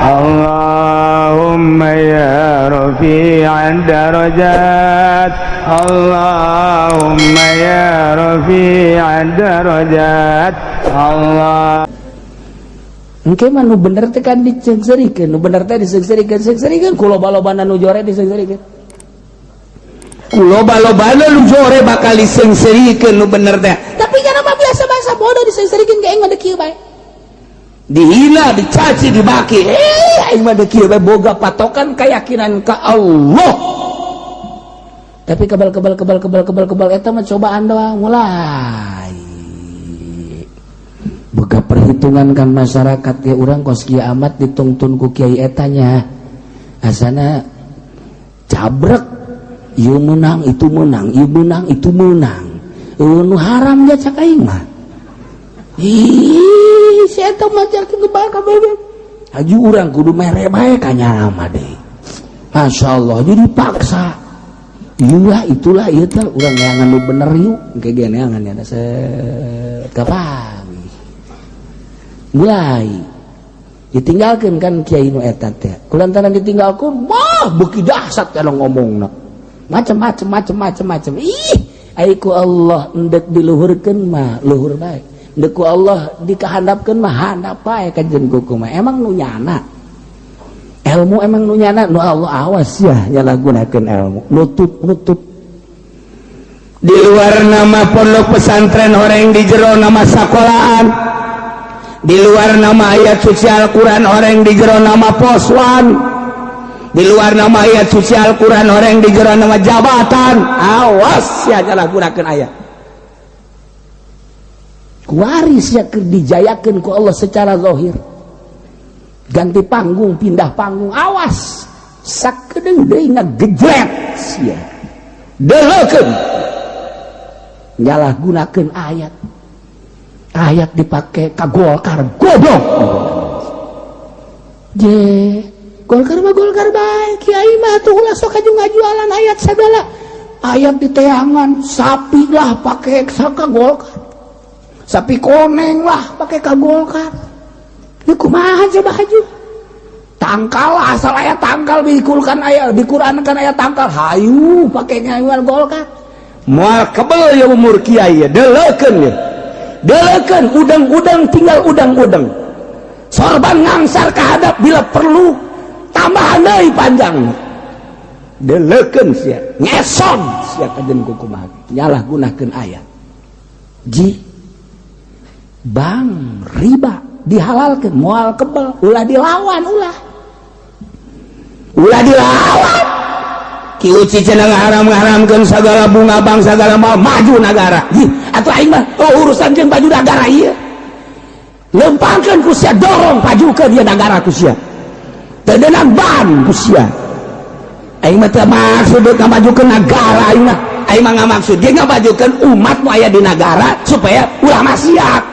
Allahumma ya rafi'ad darajat, Allahumma ya rafi'ad darajat, Allah. Engke mah nu bener teh kan diseungseurikeun, nu bener teh diseungseurikeun, seungseurikeun ku loba-lobana nu jore diseungseurikeun. Ku loba-lobana nu jore bakal diseungseurikeun nu bener teh. Tapi jangan mah biasa bahasa bodoh diseungseurikeun ge aing mah deuk kieu bae. Dihina, dicaci, dimaki. Eh, aing mah deuk kieu bae boga patokan keyakinan ka Allah. Tapi kebal kebal kebal kebal kebal kebal eta mah cobaan doang mulai. Boga perhitungan kan masyarakat ya urang kos kieu amat ditungtun ku kiai etanya. Asana cabrek ieu menang itu menang, ieu menang itu menang. Nu haram ge cak aing mah. Ih, si eta mah cak kebal kabeh. Haji urang kudu mere bae ka nyana deui. Masyaallah jadi paksa. Iyalah itulah ieu teh urang neangan nu bener yuk engke ge neangan ya set kapan. Mulai ditinggalkan kan kiai nu eta teh kulantaran ditinggalkan wah beuki dahsyat kana ngomongna macam-macam macam-macam macam. Ih ai ku Allah endek diluhurkeun mah luhur bae, endek ku Allah dikahandapkeun mah handap bae kajen kuku mah. Emang nu nyana ilmu, emang nu nyana nu Allah awas ya nyalahgunakeun ilmu nutup-nutup. Di luar nama pondok pesantren horeng, di jero nama sekolahan. Di luar nama ayat suci Al-Quran horeng, di jero nama poswan. Di luar nama ayat suci Al-Quran horeng, di jero nama jabatan. Awas ya nyalahgunakeun ayat. Kuaris ya keur dijayakeun ku Allah secara zahir. Ganti panggung, pindah panggung, awas. Sakedeung deui ngagejret sia. Deleukeun. Nyalahgunakeun ayat. Ayat dipakai ka Golkar, goblok. Je, Golkar mah Golkar bae, kiai mah tuh ulah sok aju ngajualan ayat segala. Ayat di teangan, sapi lah pakai ka Golkar. Sapi koneng lah pakai ka Golkar. Ieu kumaha coba haju? Tangkal asal ayat tangkal dikulkan ayat di Quran kan ayat tangkal hayu pakai ngajual Golkar. Moal kebel ya umur kiai ya, deleukeun ya. Deleukeun udang-udang tinggal udang-udang. Sorban ngangsar kahadap bila perlu tambahan deui panjang. Deleukeun sia, ngeson sia kajen ku kumaha. Nyalahgunakeun ayat. Ji bang riba dihalalkeun moal kebel, ulah dilawan ulah. Ulah dilawan. Ki Uci cenah ngaharam-ngaharamkeun sagala bunga bang sagala mau maju negara. Ih, atuh aing mah oh, urusan jeung baju negara ieu. Lempangkeun ku sia, dorong pajukeun ieu negara ku sia. Teu deunang ban ku sia. Aing mah teu maksud ngamajukeun negara aing mah. Aing mah ngamaksud ge ngamajukeun umat nu aya di negara supaya ulah maksiat.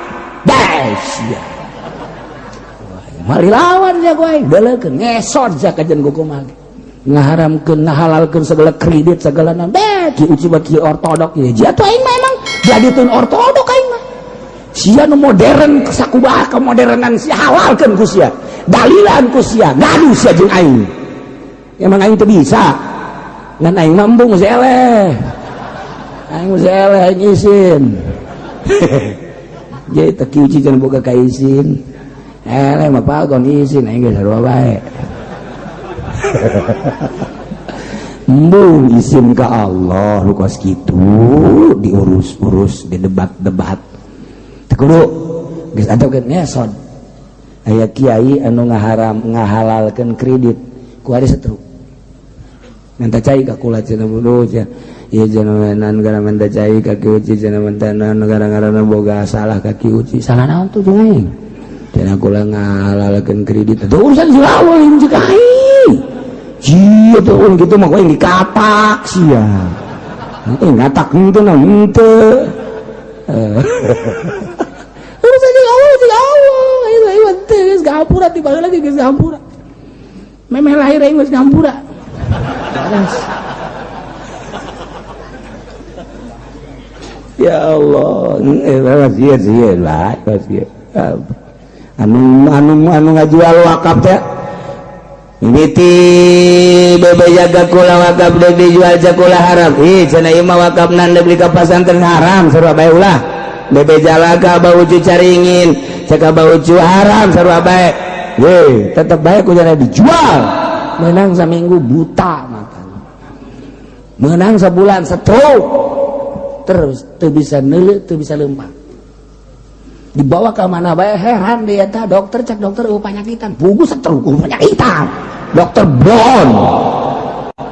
Bae sia. Mari lawan ya ku aing, deleukeun ngesot sia kajen ku kumaha. Ngaharamkeun ngahalalkeun segala kredit segala naon. Beh, Ki Uci mah kieu ortodok ieu. Jia tuh aing mah emang jaditun ortodok aing mah. Sia nu modern sakumaha kemodernan sia halalkeun ku sia. Dalilan ku sia, gaduh sia jeung aing. Emang aing teu bisa. Ngan aing mah embung geus eleh. Aing geus eleh aing isin. Jadi teu Ki Uci can boga ka isin. Eleh mah pagon isin aing geus sarua bae. Embung isin ka Allah lu kos kitu diurus-urus didebat-debat. Teu kudu geus antepkeun ngesot. Aya kiai anu ngaharam ngahalalkeun kredit ku ari setruk. Minta cai ka kula cenah bodoh cenah. Ieu cenah gara minta cai ka Ki Uci cenah minta gara-gara boga salah ka Ki Uci. Salah naon tuh jeung aing? Cenah kula ngahalalkeun kredit. Itu urusan si Allah jeung cek aing. Sia tuh gitu mah aing dikatak sia. Ngatak henteu na henteu. Urusan jeung Allah jeung Allah. Aing aing teh geus ngampura ti baheula lagi geus ngampura. Memeh lahir aing geus ngampura. Ya Allah, sia sia lah, sia. Anu anu anu ngajual wakaf teh. Mimiti bebeja ka kula wakaf deuk dijual cek kula haram. Ih, cenah ieu mah wakafna deuk di ka pasantren haram, sarua bae ulah. Bebeja lah ka Abah Ucu Caringin, cek Abah Ucu haram, sarua bae. Ye, tetep bae ku dijual. Menang seminggu buta matanya, menang sebulan stroke, terus tuh bisa neuleuh, tuh bisa lempang, dibawa ke mana bae heran dia tah dokter. Cek dokter, "Oh, penyakitan buku stroke, oh, penyakitan." Dokter bon,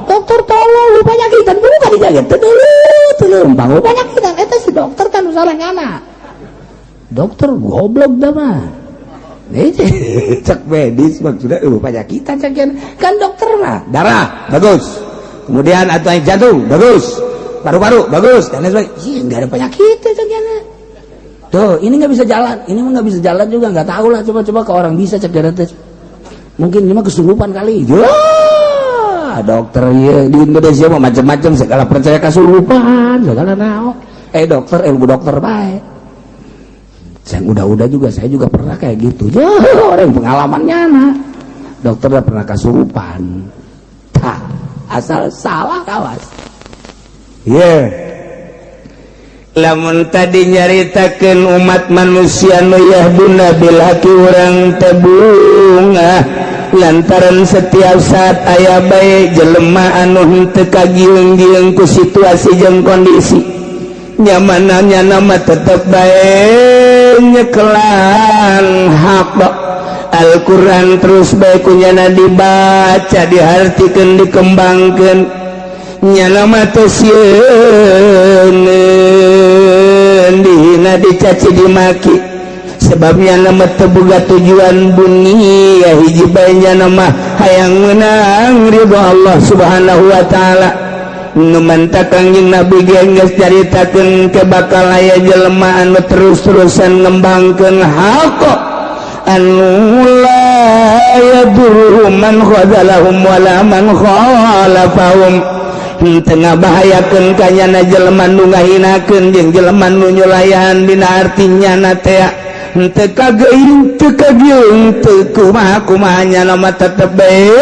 dokter tolong, lu penyakitan bukan dijaga teu neuleuh, teu lempang, oh, penyakitan. Eta si dokter kan salah nyana, dokter goblok dah mah. Cek medis maksudnya penyakitan, cek kan dokter mah darah bagus, kemudian atau jantung bagus, paru-paru bagus, dan lain sebagainya. Iya, nggak ada penyakit cek. Tuh, ini nggak bisa jalan, ini mah nggak bisa jalan juga, nggak tahu lah, coba-coba ke orang bisa cek teh. Mungkin ini mah kesurupan kali. Ya, dokter ya di Indonesia mah macam-macam, segala percaya kesurupan, segala naon. Eh, dokter, ilmu dokter baik. Saya udah-udah juga, saya juga pernah kayak gitu. Ya, orang pengalamannya nah. Dokter udah pernah kesurupan. Tak, asal salah kawas. Iya. Yeah. Lamun tadi nyaritakeun umat manusia nu yahduna bil haqi, urang teh bungah lantaran setiap saat aya bae jelema anu henteu kagiung-giung ku situasi jeung kondisi nyamananya, nama tetep bae nyekelan hak. Al-Quran terus bae kunyana dibaca, dihartikeun, dikembangkeun, nyana mah teu sieun dihina, dicaci, dimaki, sebabnya nama teu boga tujuan dunia hiji bae, nyana mah hayang menang ridho Allah Subhanahu wa Ta'ala. Nu mantak Kangjeng Nabi ge geus caritakeun ke bakal aya jelema anu terus-terusan ngembangkeun hak, anu la yadurruhum man khadalahum wala man khalafahum, tengah bahayakeun kanyana jelema nu ngahinakeun jeung jelema nu nyulayan dina artinya na teh henteu kageuing, teu kagiung, teu kumaha kumaha, nyana mah tetep bae,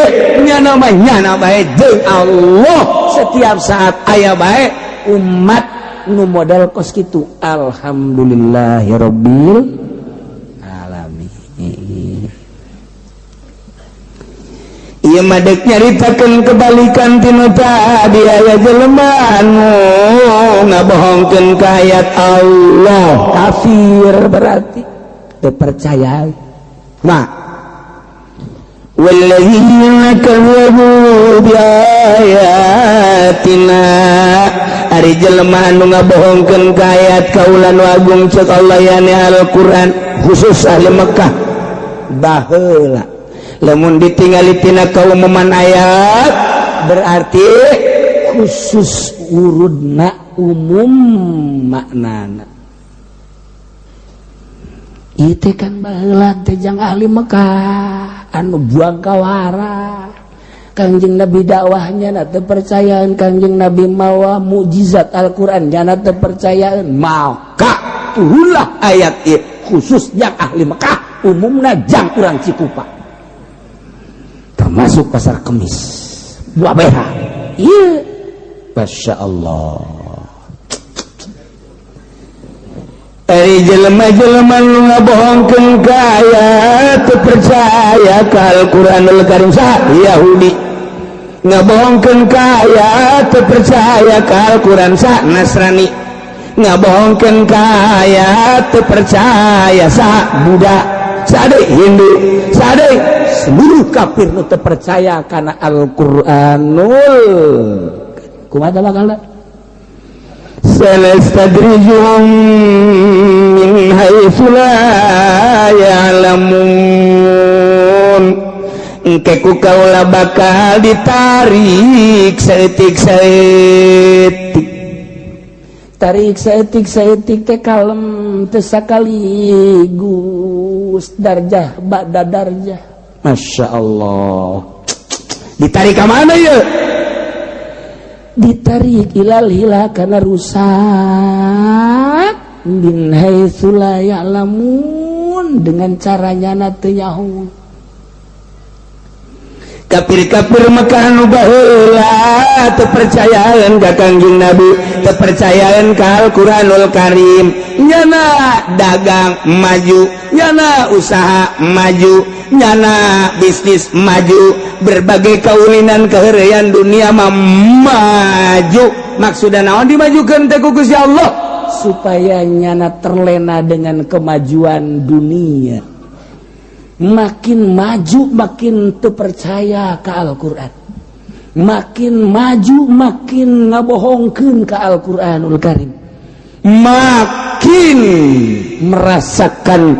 nyana mah nyana bae jeung Allah setiap saat aya bae umat nu model kos kitu. Alhamdulillahirabbil alamin. Ieu mah dek nyaritakeun kebalikan tinu tadi, aya jelema anu ngabohongkeun ka ayat Allah. Kafir berarti teu percaya. Nah, والذين كذبوا بآياتنا, ari jelema anu ngabohongkeun ka ayat kaula nu agung, cek Allah, yani Al-Qur'an, khusus ahli Mekah baheula. Lamun ditingali tina kaumuman ayat berarti khusus urudna, umum maknana. Itu kan baheula teh jang ahli Mekah anu buang kawara. Kangjeng Nabi dakwahnya na teu percayaan, Kangjeng Nabi mawa mukjizat Al-Qur'an nyana teu percayaan, maka turunlah ayat ieu khusus yang ahli Mekah, umumna jang urang Cikupa, termasuk Pasar Kemis buah beha. Iya. Masya Allah. Ari jelema-jelema nu ngabohongkeun ka ayat, teu percaya ka Al-Qur'anul Karim, saha? Yahudi. Ngabohongkeun ka ayat, teu percaya ka Al-Qur'an, saha? Nasrani. Ngabohongkeun ka ayat, teu percaya, saha? Buddha. Saha deui? Hindu. Saha deui? Seluruh kafir nu teu percaya kana Al-Qur'anul. Kumaha bakal? Sanastadrijuhum min haitsu la ya'lamun, engke ku kaula bakal ditarik saeutik saeutik. Tarik saeutik saeutik teh kalem, teu sakaligus, darjah ba'da darjah. Masya Allah, ditarik ke mana ya? Ditarik ilal hila karena rusak, min haitsu la ya'lamun, dengan caranya na teu nyaho. Kafir-kafir Mekah nu baheula teu percayaan ka Kangjeng Nabi, teu percayaan ka Al-Qur'anul Karim, nyana dagang maju, nyana usaha maju, nyana bisnis maju, berbagai kaulinan keheureuyan dunia mah maju. Maksudna naon dimajukeun teh ku Gusti Allah? Supaya nyana terlena dengan kemajuan dunia. Makin maju, makin terpercaya ke Al-Quran, makin maju, makin ngabohongkeun ke Al-Quranul Karim, makin merasakan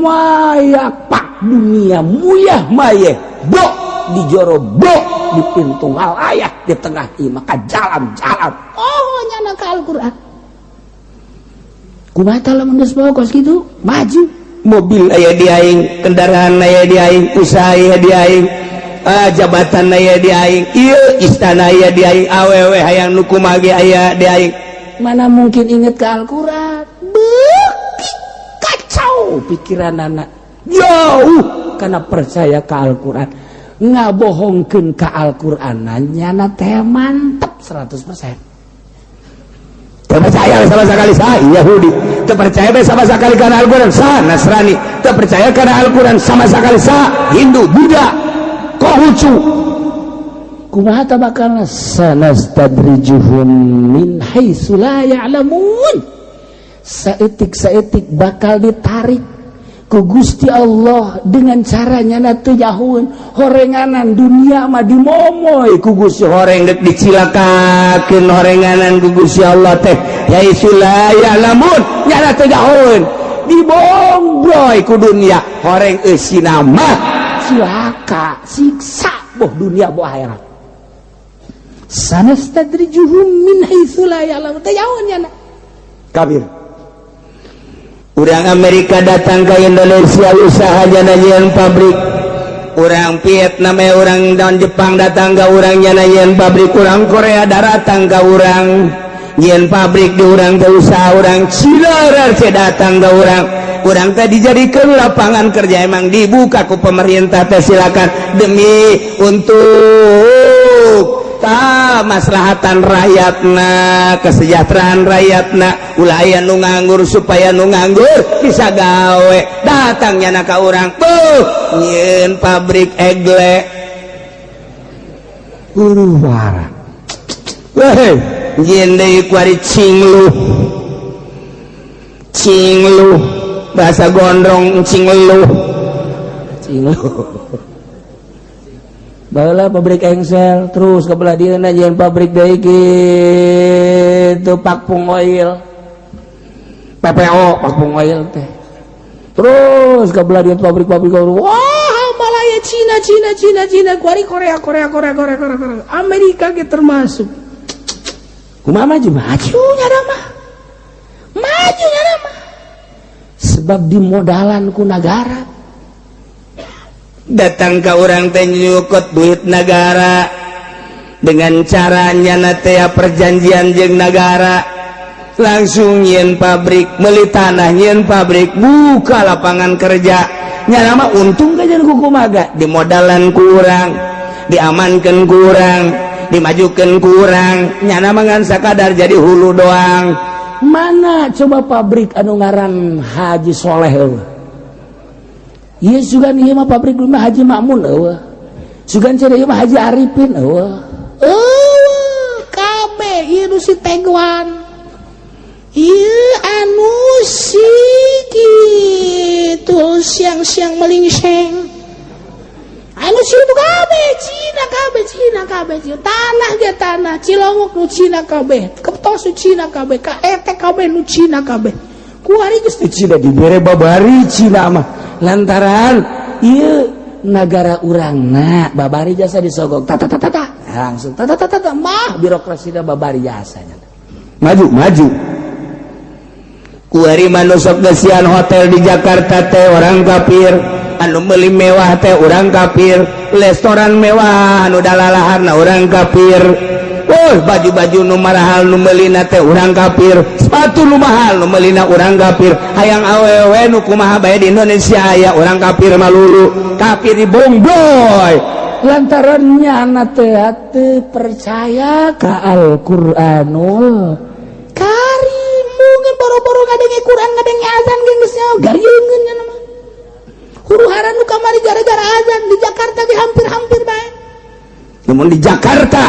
mayapak dunia, muyah mayeh, bok di jero, bok di pintu ayah, di tengah maka jalan-jalan. Oh, nyana ke Al-Quran kumaha lamun geus kos kitu maju. Mobil aya di aing, kendaraan aya di aing, usaha aya di aing, ah, jabatan aya di aing, ieu istana aya di aing, awewe hayang nu kumaha ge aya di aing. Mana mungkin inget ke Al-Quran? Beuki kacau pikiran anak, jauh karena percaya ke Al-Quran, ngabohongkeun ke Al-Quran, nyana teh mantep 100%. Terpercaya sama sekali sah Yahudi, terpercaya sama sekali karena Al-Quran sah Nasrani, terpercaya karena Al-Quran sama sekali sah Hindu, Buddha, Konghucu. Kumaha ta bakal? Sanastadrijuhum min haitsu la ya'lamun. Saeutik-saeutik bakal ditarik ku Gusti Allah dengan caranya na teu nyahoeun. Horenganan dunia mah dimomoy ku Gusti. Horeng dek dicilakakeun horenganan ku Gusti Allah teh, haitsu la ya'lamun, nyana teu nyahoeun, dibombroy ku dunia, horeng eusina mah. Cilaka, siksa, boh dunia boh akhirat. Sanastadrijuhum min haitsu la ya'lamun, teu nyahoeun nyana. Kafir. Urang Amerika datang ke Indonesia, usaha nyieun pabrik. Orang Vietnam, orang dan Jepang datang ke urang, nyieun pabrik. Urang Korea datang ke urang, nyieun pabrik di urang ke usaha. Orang Cina datang ke urang, urang teh dijadikan lapangan kerja. Emang dibuka ku pemerintah teh, silakan, demi untuk maslahatan rakyatna, kesejahteraan rakyatna, ulah aya nu nganggur, supaya nu nganggur bisa gawe. Datangnya na ka urang tuh, nyieun pabrik egle. Huru hara. Weh, nyieun deui kuari cinglu cinglu, bahasa gondrong, cinglu. Cinglu. Baheula pabrik engsel, terus ke belah dieu nyieun pabrik deui kitu, Pakpung Oil, PPO, Pakpung Oil teh. Terus ke belah dieu pabrik-pabrik, wah, Malaya, Cina, Cina, Cina, Cina, kuari Korea, Korea, Korea, Korea, Korea, Korea, Amerika ge termasuk. Kumaha maju? Maju nyana mah, maju nyana mah, sebab dimodalan ku negara. Datang ke urang teh nyukut duit negara dengan caranya na perjanjian jeung negara, langsung nyieun pabrik, beli tanah, nyieun pabrik, buka lapangan kerja. Nyana mah untung kajian ku kumaha, dimodalan kurang, diamankan kurang, dimajukan kurang, nyana mah ngan sakadar jadi hulu doang. Mana coba pabrik anu ngaran Haji Soleh eueuh? Ieu sugan ieu mah pabrik mah Haji Makmun eueuh. Sugan cenah ieu mah Haji Arifin eueuh. Eueuh kabeh, ieu nu si Teguan. Ieu anu si kitu siang-siang melingseng. Anu si itu kabeh Cina kabeh, Cina kabeh, Cina. Tanah ge tanah Cilongok nu Cina kabeh, Keptos nu Cina kabeh, KET kabeh nu Cina kabeh. Kuari geus Di Cina dibere babari Cina mah. Lantaran ieu nagara urangna babari jasa disogok, tata tata tata, langsung tata tata tata mah birokrasi babari jasanya. Maju maju. Kuari mah nu sok gesian hotel di Jakarta teh orang kafir, anu meuli mewah teh orang kafir, restoran mewah anu dalalaharna orang kafir. Oh, baju-baju nu marahal nu meulina teh urang kafir, sepatu nu mahal nu meulina urang kafir, hayang awewe nu kumaha bae di Indonesia aya, urang kafir malulu. Kafir dibongboy. Lantaran nyana teh teu percaya ka Al-Qur'anul Karim. Mungkin boro-boro ngadenge Quran, ngadenge azan ge geus nyaho garieungeun nya mah. Huru hara nu kamari gara-gara azan di Jakarta ge hampir-hampir bae. Namun di Jakarta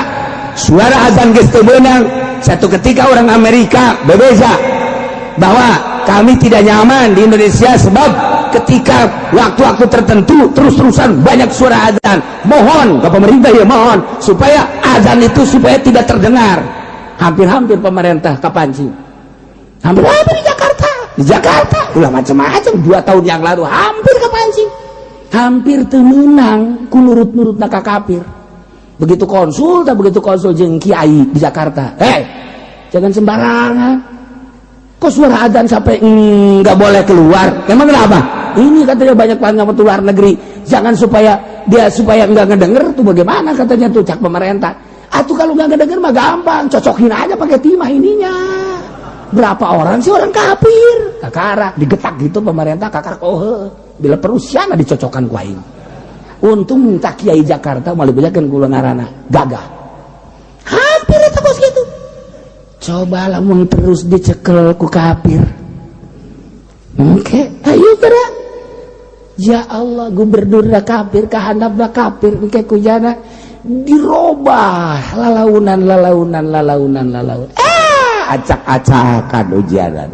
suara azan geus teu meunang. Satu ketika orang Amerika berbeza bahwa kami tidak nyaman di Indonesia sebab ketika waktu-waktu tertentu terus-terusan banyak suara azan. Mohon ke pemerintah ya, mohon supaya azan itu supaya tidak terdengar. Hampir-hampir pemerintah kapancing. Hampir-hampir di Jakarta. Di Jakarta ulah macam-macam, 2 tahun yang lalu hampir kepancing. Hampir teu meunang ku nurut-nurut ka kafir. Begitu konsul, tak begitu konsul jeung kiai di Jakarta. "Hei, jangan sembarangan. Kok suara adzan sampai nggak boleh keluar? Memang kenapa?" "Ini katanya banyak banget luar negeri. Jangan supaya dia supaya nggak ngedenger tuh bagaimana," katanya tuh cak pemerintah. "Atau kalau nggak ngedenger mah gampang, cocokin aja pakai timah ininya. Berapa orang sih orang kafir?" Kakarak digetak gitu pemerintah kakarak, "Oh, bila perlu siana dicocokkan ku aing." Untung tak kiai Jakarta malah bejakeun kula ngaranna gagah. Hampir itu kos gitu. Coba lamun terus dicekel ku kafir. Oke, ayo gerak. Ya Allah, gubernur kafir, kahandapna kafir, engke kujana dirobah lalaunan lalaunan lalaunan lalaunan. Ah, Acak-acakan ujian.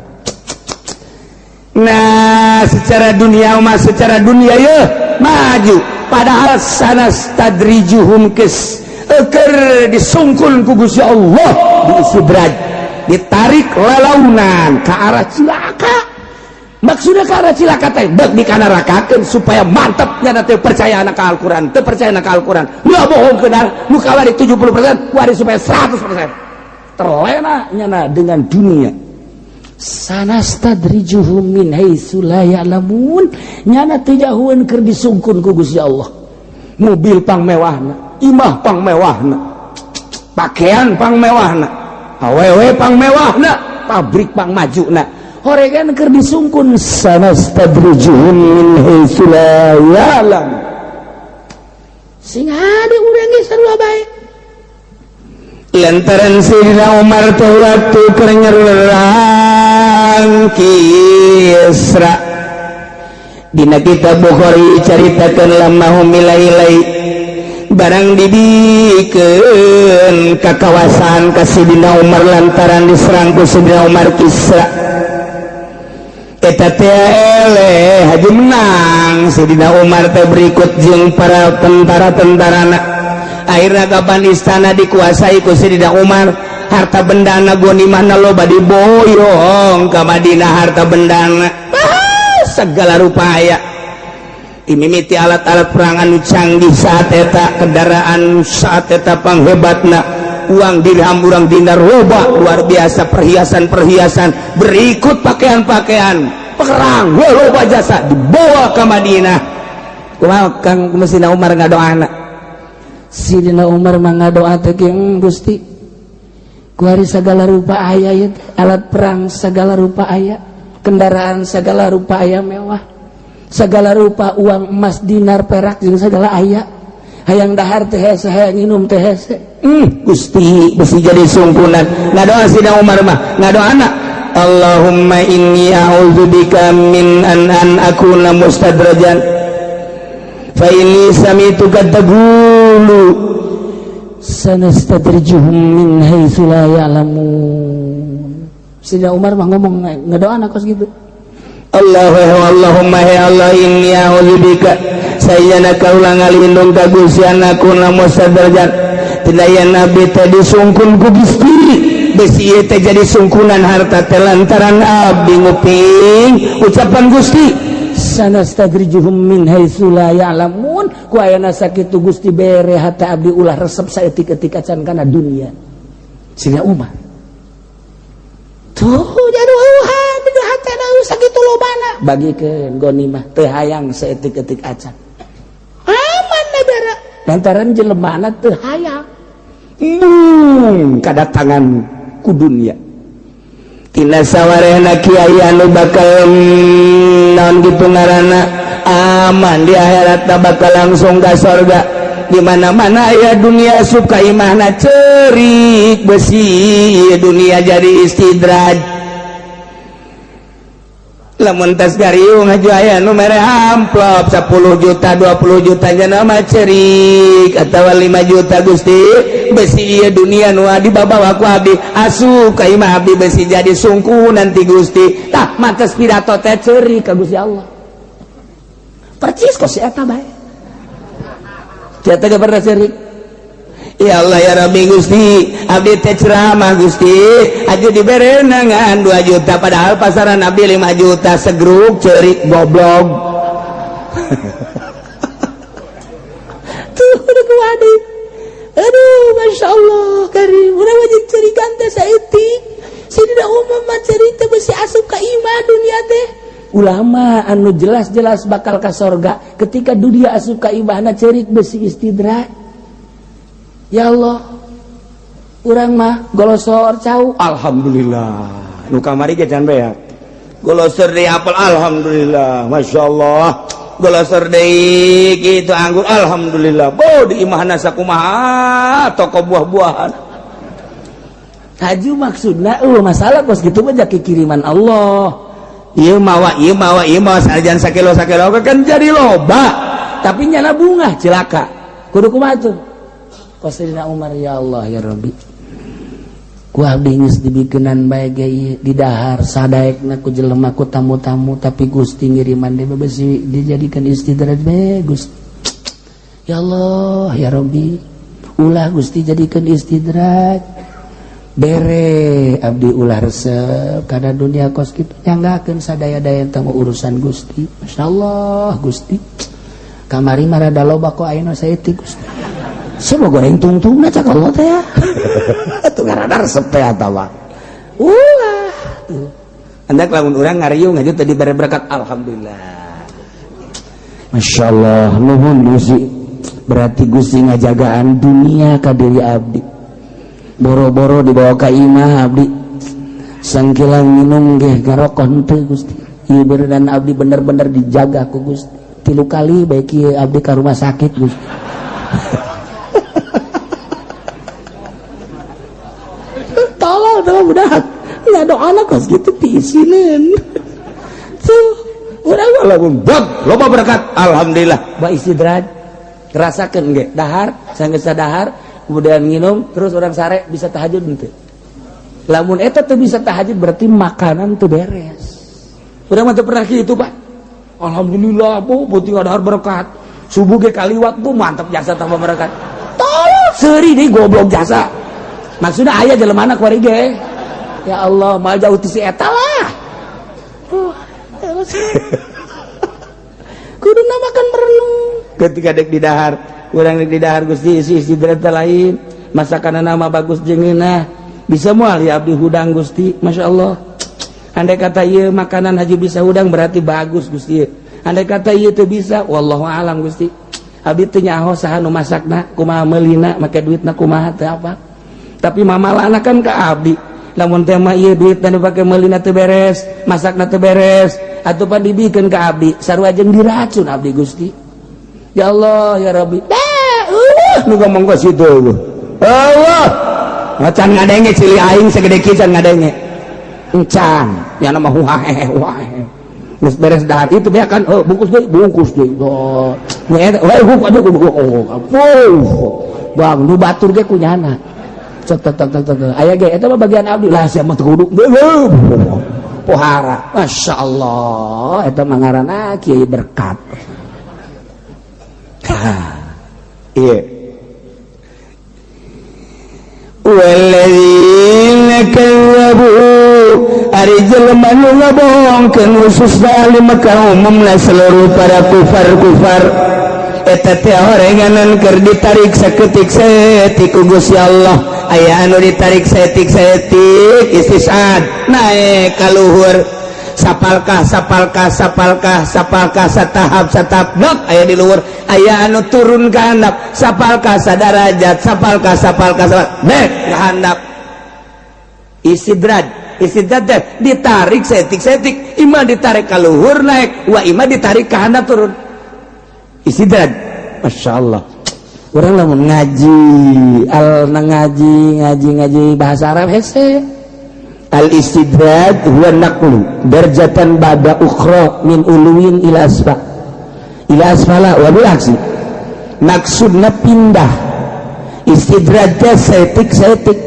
Nah, secara dunia mah, secara dunia ya maju, padahal sanastadrijuhum kes eker disungkul ku Gusti Allah, diistidraj, ditarik lalaunan ke arah cilaka. Maksudnya ke arah cilaka teh bek dikanarakakeun supaya mantepnya nanti percaya anak Al-Qur'an, teu percaya anak Al-Qur'an. Nu bohong kenal, nu kawari 70%, kuari supaya 100%. Terlena nyana dengan dunia. Sanastadrijuhum min haitsu la ya'lamun. Nyana teu jahueun keur disungkun ku Gusti Allah. Mobil pang mewahna, imah pang mewahna, pakaian pang mewahna, awewe pang mewahna, pabrik pang majuna. Horegan keur disungkun. Sanastadrijuhum min haitsu la ya'lam. Sing hade urang ge sarua bae. Lantaran Sayyidina Umar teh waktu keur nyerang Kisra, dina kitab Bukhari caritakeun lamma milai barang dibikeun ka kawasan ka Sayyidina Umar lantaran diserang ku Sayyidina Umar Kisra eta teh eleh haji menang Sayyidina Umar teh berikut jeung para tentara-tentarana. Akhirnya kapan istana dikuasai ku Sayyidina Umar, harta bendana ghanimahna loba diboyong ka Madinah. Harta bendana, ah, segala rupa aya, dimimiti alat-alat perang anu canggih saat eta, kendaraan saat eta panghebatna, uang dirham, urang dinar loba luar biasa, perhiasan-perhiasan, berikut pakaian-pakaian perang loba jasa dibawa ke Madinah. Kumaha Kang Mesina Umar ngadoana? Sidina Umar mah ngadoa teh, "Gusti, kuari segala rupa aya ya, alat perang segala rupa aya, kendaraan segala rupa aya mewah, segala rupa uang emas, dinar, perak jeung segala aya. Hayang dahar teh hese, hayang minum teh hese." Gusti, mesti jadi sungkunan ngadoa Sidina Umar mah ngadoana, "Allahumma inni a'udzubika min an akuna mustadrajan, fa inni sami'tuka taqulu." Sanastadrijuhum min haitsu la ya'lamun. Sidina Umar mah ngomong ngadoana kos gitu. Allah, Allahumma, ya Allah, inni a'udzubika, sayana kaula ngalindung ka Gusti, an akuna mustadrajan, tina yen abdi teh disungkun ku Gusti, besi ieu teh jadi sungkunan harta teh lantaran abdi nguping ucapan Gusti. Sanastadrijuhum min haitsu la ya'lamun. Ku ayana sakitu Gusti bere hata abdi ulah resep saeutik-eutik acan kana dunia. Sidina Umar tuh jadi eueuhan di hatena sakitu lobana, bagikeun ghanimah, teu hayang saeutik-eutik acan. Aman negara lantaran jelemana teu hayang Kedatangan ku dunia. Tina sawarehna kiai anu bakal naon gitu ngaranna aman di akhirat, bakal langsung ka sorga. Di mana-mana aya dunia asup ka imahna cerik besi dunia jadi istidraj. Lamun tas gariung haju aya nu mere amplop 10 juta 20 juta nya mah cerik atawa 5 juta. Gusti, besi ieu dunia nu dibabawa ku abdi asup ka imah abdi besi jadi sungku nanti Gusti. Tah, mates pidato teh cerik ka Gusti Allah percis kok si eta bae. Eta ge pernah cerik. Ya Allah ya Rabbi, Gusti, abdi teh ceramah Gusti aja dibere ngan 2 juta, padahal pasaran abdi 5 juta segruk. Cerik goblok tuh udah kuadi. Aduh, masya Allah karim, urang wajib cerikan teh saeutik. Sidina umum mah cerita besi asup ka imah dunia teh. Ulama anu jelas-jelas bakal ka sorga ketika dunia asup ka imahna cerik besi istidraj. Ya Allah, urang mah golosor cau alhamdulillah, nu kamari ge can beak golosor deui apel, alhamdulillah, masya Allah, golosor deui kitu anggur, alhamdulillah. Bo di imahna sakumaha toko buah-buahan. Haju maksudna masalah kos gitu mah jaki kiriman Allah. Ieu mawa ieu mawa ieu mawa sanajan sakilo sakilo kan jadi loba. Tapi nyana bunga cilaka kudu kumaha tuh. Sayyidina Umar, ya Allah ya Rabbi, ku abdi geus dibikenan bae ge ieu didahar sadaekna ku jelema ku tamu-tamu, tapi Gusti ngiriman deui besi dijadikan istidraj bae Gusti. Ya Allah ya Rabbi, ulah Gusti jadikan istidraj, bere abdi ulah resep karena dunia kos kitu nyanggakeun sadaya-daya tentang urusan Gusti. Masyaallah Gusti, kamari mah rada loba kok ayeuna saeutik Gusti. Saya mau goreng tungtung na cak Allah teh ya. Tuh ngarana resep teh atawa. Ulah tuh. Hendak lamun urang ngariung aja tadi bare berkat, alhamdulillah. Masya Allah, nuhun Gusti. Berarti Gusti ngajagaan dunia ka diri abdi. Boro-boro dibawa ka imah abdi. Sangkilang minum ge ngarokok henteu Gusti. Ieu beneran abdi bener-bener dijaga ku Gusti. 3 kali baik ieu abdi ka rumah sakit Gusti. Tolong tolong budak. Nggak doa lah kos gitu piisineun. Tuh, urang mah lamun bog loba berkat, alhamdulillah. Ba istidraj rasakeun ge dahar sanggeus dahar kemudian minum terus orang sare bisa tahajud henteu. Lamun eta teu bisa tahajud berarti makanan teu beres. Urang mah teu pernah kitu, Pak. Alhamdulillah bu, penting dahar berkat. Subuh ge kaliwat bu, mantap jasa tambah berkat. Tolong seuri deui goblok jasa. Maksudnya aya jelema kuari ge. Ya Allah, mal jauh ti si eta lah. Kuduna makan merenung. Ketika dek di dahar, urang dek di dahar Gusti isi istirahat lain, masakan nama bagus jeung ngeunah. Bisa moal ya abdi hudang Gusti, Masya Allah. Andai kata ieu makanan haji bisa hudang berarti bagus Gusti. Andai kata ieu teu bisa, wallahu alam Gusti. Abdi teu nyaho saha nu masakna, kumaha meulina, make duitna kumaha teu apa. Tapi mamalana kan ka abdi. Lamun teh mah ieu duitna dipake meulina teu beres, masakna teu beres, atuh pan dibikeun ka abdi, sarua jeung diracun abdi Gusti. Ya Allah ya Rabbi. Nu ngomong ka situ. Allah. Macan ngadenge cili aing segede kieu can ngadenge. Encan, ya nama huhahe huhahe. Geus beres dahar itu beak kan, oh, bungkus deui, bungkus deui. Oh, nya eta, we bungkus deui, oh. Bang, nu batur ge kunyana. Cek tek tek tek tek. Aya ge eta mah bagian abdi lah sia mah teu kudu. Pohara. Masya Allah, eta mah ngaranna kiai berkat. Iya. Walladzina kazzabu ari jelema nu ngabohongkeun khususna ahli Mekah umumna seluruh para kufar-kufar eta teh horenganan keur ditarik saketik saeutik ku Gusti Allah. Aya anu ditarik saeutik-saeutik istisad naek ka luhur sapalkah sapalkah sapalkah sapalkah satahap satahap nok aya di luhur. Aya anu turun ka handap sapalkah sadarajat sapalkah sapalkah sapalkah nek ka handap istidraj istidraj teh ditarik saeutik-saeutik imah ditarik ka luhur naek wa imah ditarik ka handap turun istidraj. Masya Allah, Urang lamun ngaji al ngaji ngaji ngaji bahasa Arab hese. Al istidraj huwa naqlu darjatan ba'da ukhra min uluwin ila asfa ila asfala wa bil aksi. Maksudna pindah istidraj teh saeutik saeutik,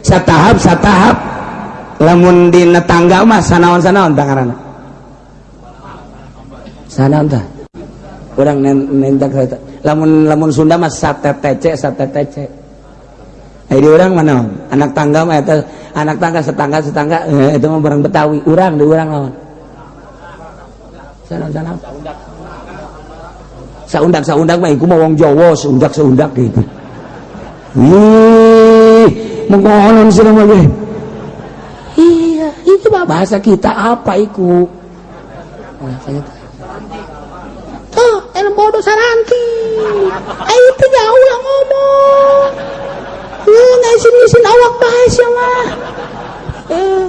satahap satahap. Lamun dina tangga mah sanaon sanaon tangarana Sanaon tah urang nentak. Lamun lamun Sunda mah satetece satetece. Di urang mana anak tangga mah eta anak tangga setangga setangga, itu mah barang Betawi. Urang di urang lawan Sanaon sanaon? Saundak saundak mah iku mah wong Jawa, saundak saundak gitu. Ih, mengkonon sih mah. Iya, itu mah bahasa kita apa iku? Bahasanya tuh ilmu bodoh saranti. Eh, itu jauh lah ngomong. Eh, ngaisin-isin awak bae sia mah. Eh.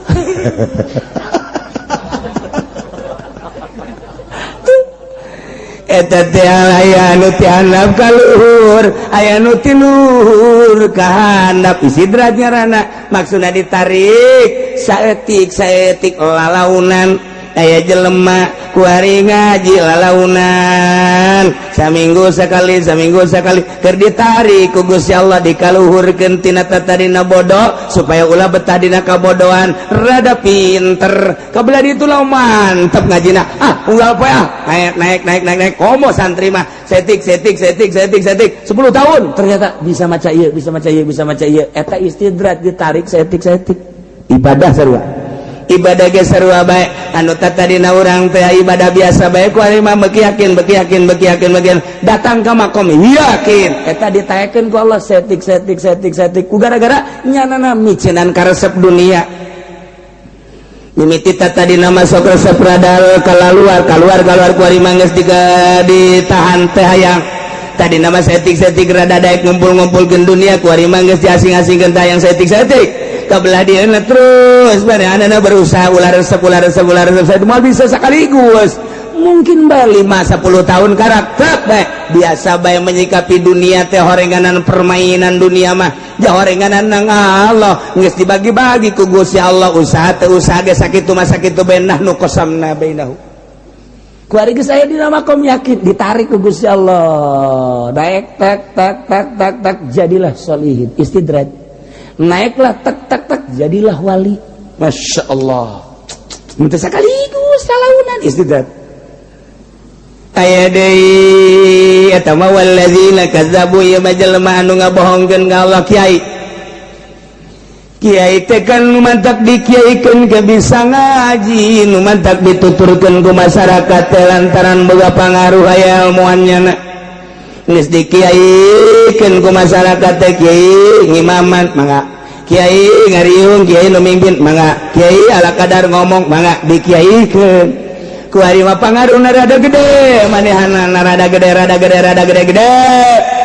Eta teh aya anu ti handap ka luhur, aya nu ti luhur ka handap. Istidraj ngaranna, maksudna ditarik saeutik saeutik lalaunan. Aya jelema kuari ngaji lalaunan saminggu sekali, saminggu sekali, keur ditarik ku Gusti Allah dikaluhurkeun tina tatadina bodoh supaya ulah betah dina kabodohan, rada pinter kabelah ditu lah, mantep ngajina. Ah, unggal poe ah, naik naik naik naik naik. Komo santri mah saeutik saeutik saeutik saeutik saeutik, 10 tahun ternyata bisa maca ieu, bisa maca ieu, bisa maca ieu. Eta istidraj, ditarik saeutik saeutik. Ibadah sarua, ibadah ge sarua bae. Anu tadina urang teh ibadah biasa bae, ku ari mah beuki yakin, beuki yakin, beuki yakin, beuki yakin, datang ka makom yakin. Eta ditaekeun ku Allah saeutik saeutik saeutik saeutik ku gara-gara nyanana miceunan karesep dunia. Mimiti tadina masuk resep radal keluar keluar keluar, ku ari mah geus ditahan teh hayang. Tadi nama saeutik-saeutik rada daek ngumpul-ngumpulkeun dunia, ku ari mah geus diasing-asingkeun teh hayang saeutik-saeutik. Kabelah dia terus mana berusaha ulah resep, ulah resep, ulah resep. Saya mau bisa sekaligus mungkin bae 5 10 tahun karakter bae biasa bae menyikapi dunia teh, horenganan permainan dunia mah jahorenganan nang Allah geus dibagi-bagi ku Gusti Allah. Usaha teh usaha ge sakitu mah sakitu bae, nahnu qasamna bainahu. Kuari geus aya dina makom yakin, ditarik ku Gusti Allah naik tek tek tek tek tek, jadilah solihin, istidraj. Naiklah tek tek tek, jadilah wali. Masya Allah. Minta sekaligus salaunan istidraj. Aya deui eta mah walladzina kazzabu, ieu mah jelema anu ngabohongkeun ka Allah. Kiai kiai teh kan nu mantak dikiaikeun ke bisa ngaji, nu mantak dituturkeun ku masyarakat teh lantaran boga pangaruh, aya ilmuannya na. Geus dikiaikeun ku masyarakat teh, kiai ngimaman mangga, kiai ngariung, kiai nu mimpin mangga, kiai ala kadar ngomong mangga, dikiaikeun. Ku ari mah pangaruhna rada gede, manehana rada gede, rada gede, rada gede gede.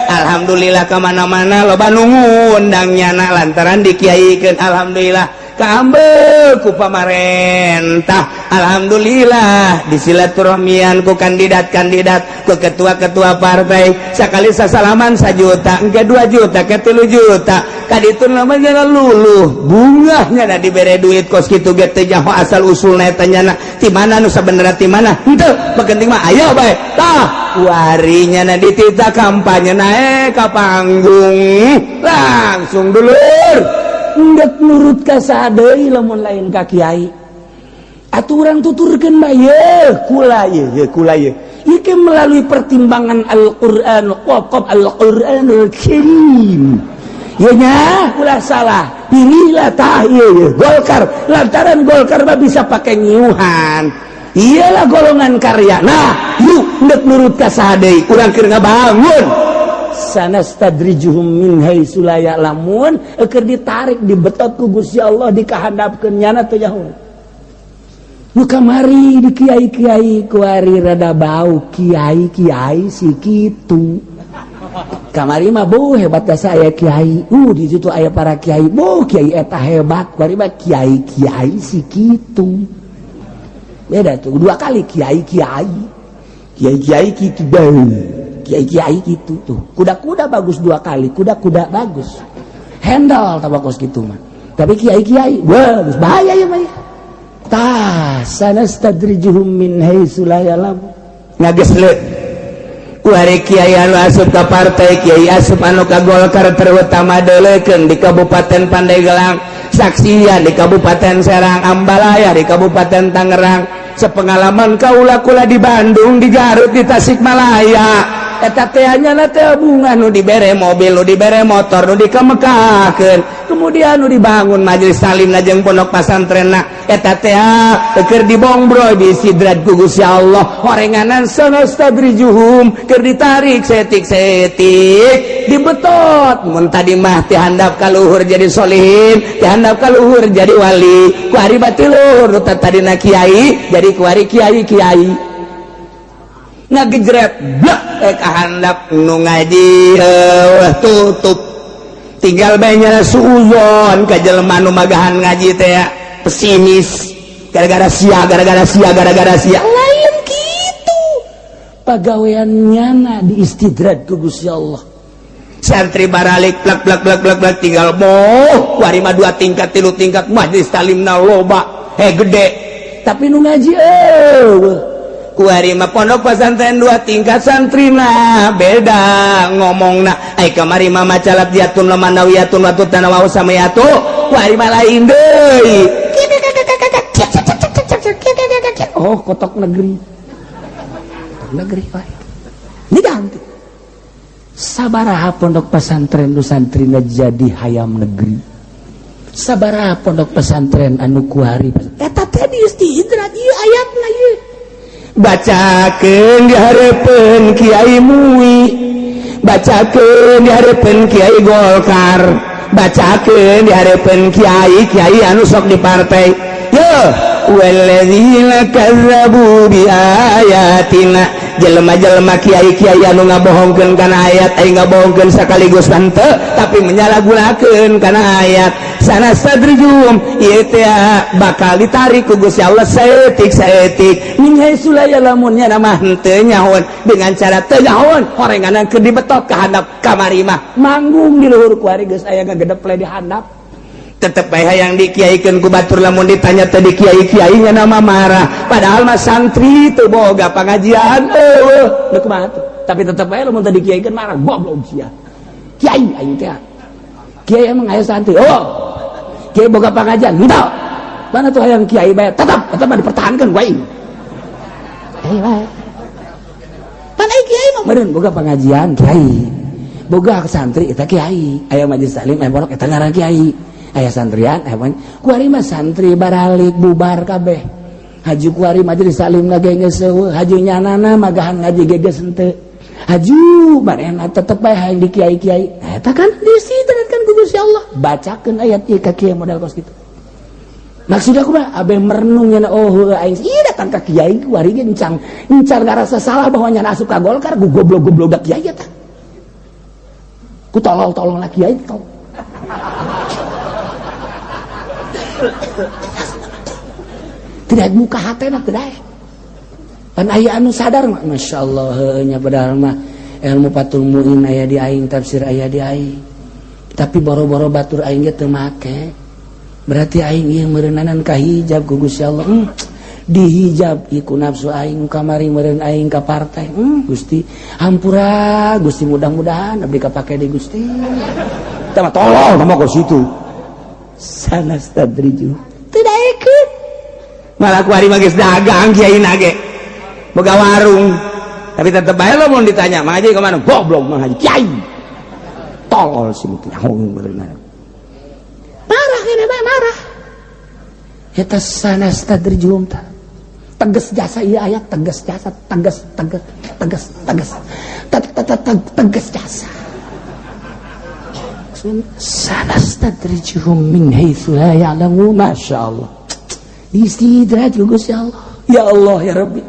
Alhamdulillah, kemana-mana loba nu ngundang nyana lantaran dikiaikeun. Alhamdulillah, kaambeu ku pamarentah, alhamdulillah disilaturahmian ku kandidat-kandidat, ku ketua-ketua partai. Sekali sasalaman 1 juta, engke 2 juta, ke 3 juta. Kaditu namanya luluh bungahnya na dibere duit kos kitu ge teu nyaho asal usulna eta nyana ti mana, nu sabenerna ti mana henteu, penting mah ayo bae. Tah, warinya na ditita kampanye naik ka panggung langsung, dulur. Endek nurut ka saha deui lamun lain ka kiai? Aturan tuturkeun bae ye kula ye ye kula ye. Iki melalui pertimbangan Al-Qur'an, qaf Al-Qur'anul Karim. Ye nya ulah salah. Pilihlah tah ieu ye Golkar, lantaran Golkar mah bisa pakai nyiuhan. Iyalah golongan karya. Nah, yuk, endek nurut ka saha deui? Urang keur ngabangun. Sanastadrijuhum min haitsu la ya'lamun. Keur ditarik, dibetot ku Gusti Allah, dikahandapkeun, nyana teu nyaho. Nu kamari di kiai-kiai, kuari rada bau kiai-kiai si kitu. Kamari mah bu hebat ka saya kiai, di situ aya para kiai, bu kiai eta hebat. Kuari mah kiai-kiai si kitu. Beda tuh, dua kali kiai-kiai. Kiai-kiai kitu bae. Kiai-kiai gitu tuh, kuda-kuda bagus dua kali, kuda-kuda bagus handle tabakos gitu mah. Tapi kiai-kiai bagus, bahaya ya mah. Tah, sanastadrijuhum min haitsu la ya'lamun. Ngagesle kuari kiai anu asup ka partai, kiai asup anu ka Golkar, terutama deuleukeun di Kabupaten Pandeglang, saksian di Kabupaten Serang, Ambalaya, di Kabupaten Tangerang. Sepengalaman kaula, kula di Bandung, di Garut, di Tasikmalaya, eta teh nya teh bunga nu dibere mobil, nu dibere motor, nu dikemekakeun, kemudian nu dibangun majelis taklim jeung pondok pasantren, eta teh keur dibongbroy, diistidraj ku Gusti Allah. Horenganan sanastadrijuhum, keur ditarik setik-setik, dibetot. Mun tadi mah ti handap ka luhur jadi solihin, ti handap ka luhur jadi wali, kuari batiluhur nu tadina kiai jadi kuari kiai kiai ngagejret blek, eh kahandap nu ngaji tutup, tinggal banyak suuzon ka jelema nu magahan ngaji teh, pesimis gara-gara sia, gara-gara sia, gara-gara sia. Lain gitu, pagawean nyana diistidraj ku Gusti Allah. Santri baralik plak plak plak plak plak, tinggal moh kuari mah dua tingkat, tilu tingkat, majelis talimna loba, gede. Tapi nu ngaji eueuh. Kuari mah pondok pesantren dua tingkat, santrina beda ngomongna. Ai kamari mah maca labjatun lamanawiyatun watu tanawau samayatu, kuari mah lain deui. Oh, kotok negeri, kotok negeri. Wah, ini ganti sabaraha pondok pesantren nu santrina jadi hayam negeri, sabaraha pondok pesantren anu kuari eta teh diistidraj ieu ayatna ieu. Bacakeun di hareupeun Kiai MUI, bacakeun di hareupeun Kiai Golkar, bacakeun di hareupeun kiai kiai anu sok di partai yo, walladzina kazzabu bi ayatina, jelema-jelema kiai-kiai anu ngabohongkeun kana ayat, ai ngabohongkeun sekaligus henteu, tapi menyalahgunakeun kana ayat, sanastadrijum ieu teh bakal ditarik ku Gusti Allah saeutik saeutik, min haitsu la ya'lamun, nya mah henteu nyahoan, dengan cara teu nyahoan horenganan keur dibetot ka handap. Kamari mah manggung di luhur, kuari geus aya ngagedeple di handap. Tetep bae hayang dikiaikeun ku batur. Lamun ditanya tadi kiai-kiai nya nama marah, padahal mah santri teu boga pengajian, eueuh. Nu kumaha tuh? Tapi tetep bae lamun tadi kiaikeun marah, goblok sia kiai. Aing teh kiai emang aya santri? Oh, kiai boga pengajian henteu? Mana tuh hayang kiai bae, tetep tetep mah dipertahankeun ku aing. Kiai bae pan, ai kiai mah meureun boga pengajian, kiai boga santri eta kiai, aya majelis taklim, aya pondok, eta ngaran kiai, aya santrian, aya kuari mah santri baralik bubar kabeh. Haju kuari majelis taklim ge geus eueuh, haju nyanana magahan ngaji ge geus henteu, haju manehna tetep bae hayang di kiai-kiai. Nah, eta kan diistidrajkan ku Gusti Allah. Bacakeun ayat ieu ka kiai model kos kitu. Maksud aku mah abe merenung nya, oh heueuh, aing ieu datang ka kiai kuari ge encang encar ngarasa salah bahwa nyana asup ka Golkar. Gu goblok-goblok da kiai eta, ku tolol-tolol lah kiai tol. Tidak muka hatena, tidak pan aya anu sadar mah, Masya Allah heueuh nya. Padahal mah ilmu Fathul Muin aya di aing, tafsir aya di aing, tapi boro-boro batur aing ge teu make. Berarti aing ieu meureunnanan kahijab ku Gusti Allah, dihijab iku nafsu aing kamari meureun aing ka partai. Gusti hampura, Gusti, mudah-mudahan abdi kapake di Gusti. Tah mah tolol mah ke situ. Sanastadriju tidak ikut. Malah kuari mah geus dagang, kiai nage boga warung, tapi tetep bae lo mun ditanya ngaji kemana, goblok mah haji kiai, tolol sih nyaho bener. Marah kene bae, marah eta. Sanastadrijuhum tah tegas jasa ieu ayat, tegas jasa, tegas tegas tegas tegas tegas jasa. Sanastadrijuhum min haitsu la ya'lamun. Masya Allah, diistidraj ku Gusti Allah. Ya Allah ya Rabbi.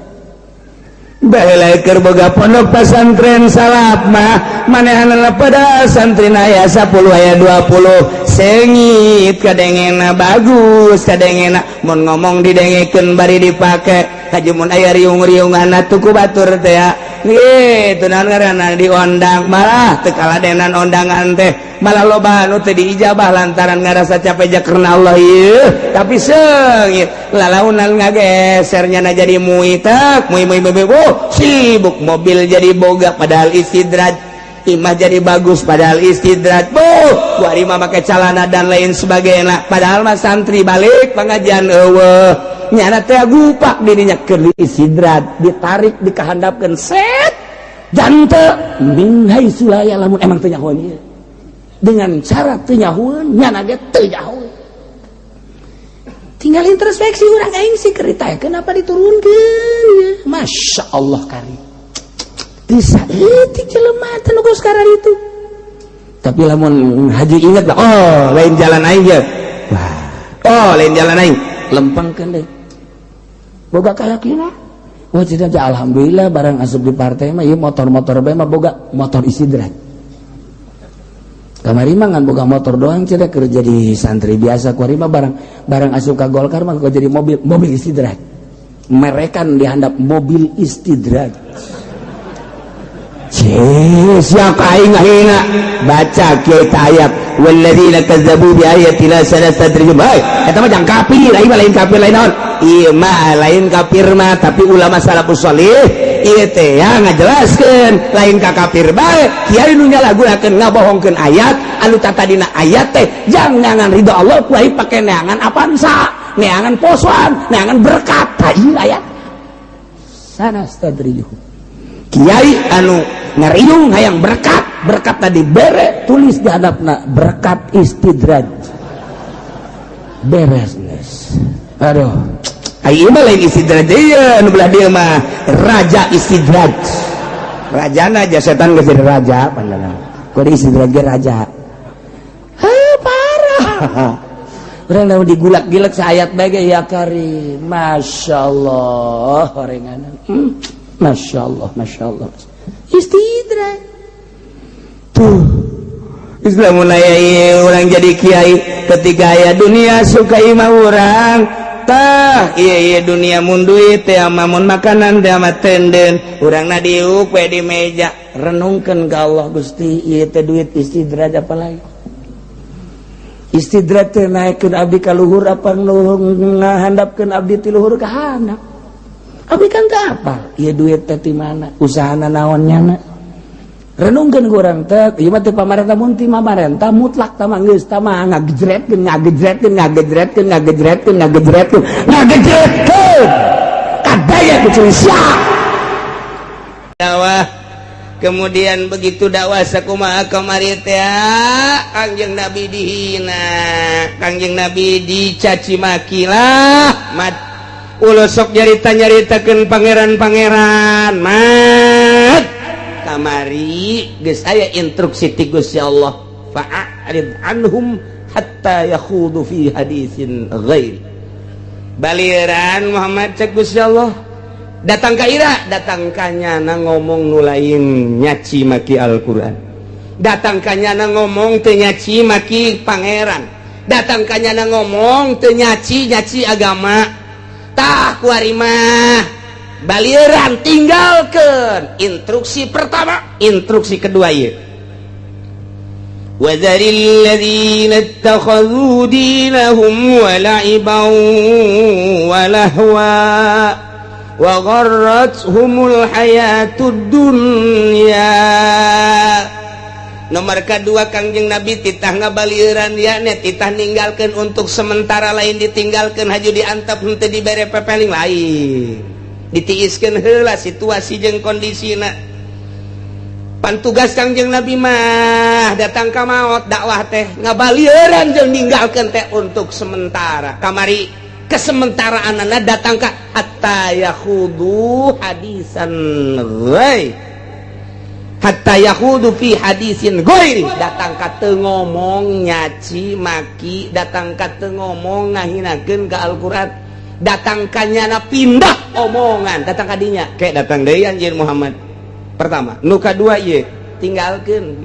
Baheula keur boga pondok pesantren salaf mah manehanna pada santri aya 10, aya 20, sengit kadengena, bagus kadengena, mun ngomong didengekeun bari dipake. Haji mun aya riung-riungan atuh ku batur teh ya. Gitu naon ngaranna, diondang, malah teu kaladenan ondangan teh, malah loba anu teu diijabah lantaran ngarasa capek ja karena Allah ieu. Tapi seungit lalaunan ngagesernya na jadi mui tak mui mui mui, oh, sibuk mobil jadi boga padahal istidraj, imah jadi bagus padahal istidraj, boh kuari mah make calana dan lain sebagainya, padahal mah santri balik pengajian eueuh. Nyana teh gupak dirinya keur istidraj, ditarik, dikahandapkeun set jante min haitsu la ya'lamun. Emang teu nyahoeun ieu dengan cara teu nyahoeun, nyana ge teu nyahoeun. Tinggal introspeksi urang, aing sih keur kenapa diturunkeun ya? Masya Allah, kari bisa itu jelema teh nu sekarang itu. Tapi lamun haji inget lah, oh, lain jalan aing ya. Wah, oh, lain jalan aing, lempengkeun deh, boga keyakinan. Wah, tidak, alhamdulillah barang asup di partai mah ieu motor-motor bae mah boga motor istidraj. Kamari mah ngan boga motor doang cenah, kerja di santri biasa. Kuari mah barang barang asup ka Golkar mah kok jadi mobil mobil istidraj, merekan dihandap mobil istidraj. Siapa aing ngahina baca kita ayat walladzina kazzabu bi ayatina sanastadrijuhum. Hei, eta mah jangan kafir, aing mah lain kafir, lain naon ieu mah, lain kafir mah. Tapi ulama salafus sholih ieu teh ya ngajelaskeun lain ka kafir bae. Kiai nu nyalahgunakeun, ngabohongkeun ayat anu tatadina ayat teh jangan ridho Allah, ku aing pake neangan Avanza, neangan posoan, neangan berkat. Tah, ieu ayat sanastadrijuhum. Kiai anu ngariung hayang berkat, berkat tadi bere, tulis di hadapna berkat istidraj, beres geus. Aduh, ayo mah lain istidraj ieu, nu belah dieu mah raja istidraj. Rajana aja setan geus jadi raja pandangan kudu istidraj ge raja. Heh, parah. Urang lamun digulak-gilek saayat bae ge, ya karim, Masya Allah orenganan. Masya Allah, Masya Allah, istidraj tuh. Islam mulai orang jadi kiai ketika aya dunia suka imah urang tah iya iya dunia, mun duit teh ama, mun makanan teh ama tenden urang na diuk we di meja. Renungkeun ka Allah, Gusti, ieu teh duit istidraj apa lagi? Istidraj teh naikkeun abdi ka luhur apa ngahandapkeun abdi ti luhur ka handap? Abdi kan teu apal ieu duit teh ti mana, usahana naon nyana. Renungkeun ku urang teh, ieu mah teh pamarentah, mun ti pamarentah mutlak tah mah geus tah mah ngagejretkeun, ngagejretkeun, ngagejretkeun, ngagejretkeun, ngagejretkeun, ngagejretkeun kadaya ku sia. Dakwah, kemudian begitu dakwah sakumaha kamari teh, Kangjeng Nabi dihina, Kangjeng Nabi dicaci maki lah. Mat, ulah sok nyarita nyaritakeun pangeran-pangeran, mat. Kamari geus aya instruksi ti Gusti Allah, fa'arid anhum hatta yakhudu fi hadisin ghair. Baliran Muhammad, cek Gusti Allah, datang ka ira, datang ka nyana ngomong nu lain nyaci maki Al-Qur'an, datang ka nyana ngomong teu nyaci maki pangeran, datang ka nyana ngomong teu nyaci nyaci agama. Tah, kuari mah baliran, tinggalkan. Instruksi pertama, instruksi kedua ieu, وذر الذين اتخذوا دينهم ولعبا ولهوا وغرتهم الحياة الدنيا. Nomor kedua, Kangjeng Nabi titah ngabalieuran ya, titah ninggalkan untuk sementara, lain ditinggalkan haju diantep, henteu dibere pepeling, lain ditiiskeun heula situasi jeung kondisina. Pan tugas Kangjeng Nabi mah datang ka maot dakwah teh ngabalieuran jeung ninggalkeun teh untuk sementara. Kamari kesementaraan datang ka hatta yakhudu hadisan ghair, hatta yakhudu fi hadisin ghairi, datang ka teu ngomong nyaci maki, datang ka teu ngomong ngahinakeun ka Al-Qur'an, datang ka nyana pindah omongan, datang ka dinya kayak datang deui anjeun Muhammad. Pertama, nu kadua ieu tinggalkeun,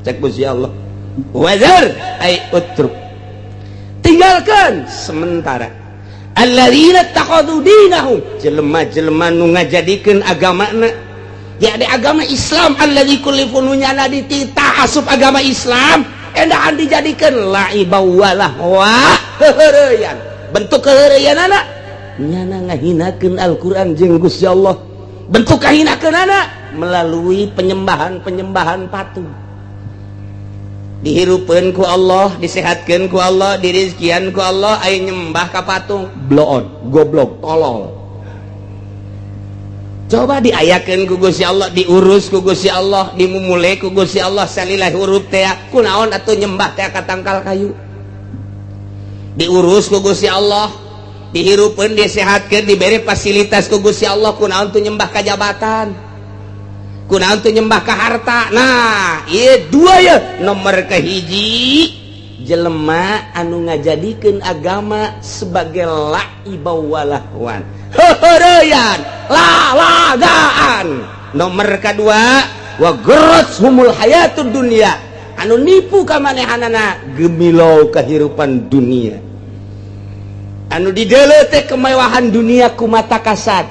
cek Gusti Allah, wazar ay utruk, tinggalkan sementara. Alladzina ittakhadhu dinahum, jelema-jelema nu ngajadikeun agamana ya ada agama Islam, alladzi kullifu, nu nyana dititah asup agama Islam, endahan dijadikan la'iba walahwa, heureyan. Bentuk keheureyanana nyana ngahinakeun Al-Qur'an jeung Gusti Allah. Bentuk kahinakeunana melalui penyembahan-penyembahan patung. Dihirupeun ku Allah, disehatkeun ku Allah, dirizkian ku Allah, aya nyembah ka patung. Bloon, goblok, tolol. Coba diayakeun ku Gusti Allah, diurus ku Gusti Allah, dimumule ku Gusti Allah, salila hurup teh kunaon atuh nyembah teh ka tangkal kayu? Diurus ku Gusti Allah, dihirupeun, disehatkeun, diberi fasilitas ku Gusti Allah, kunaon tuh nyembah ka jabatan, kunaon tuh nyembah ka harta? Nah, ieu dua ya. Nomor kahiji, jelema anu ngajadikeun agama sebagai la'iba walahwan, heureyan, lalagaan. Nomor kedua, wa humul hayatud dunya, anu nipu ka manehanana gemilau kehidupan dunia, anu dideuleu teh kemewahan dunia ku mata kasat,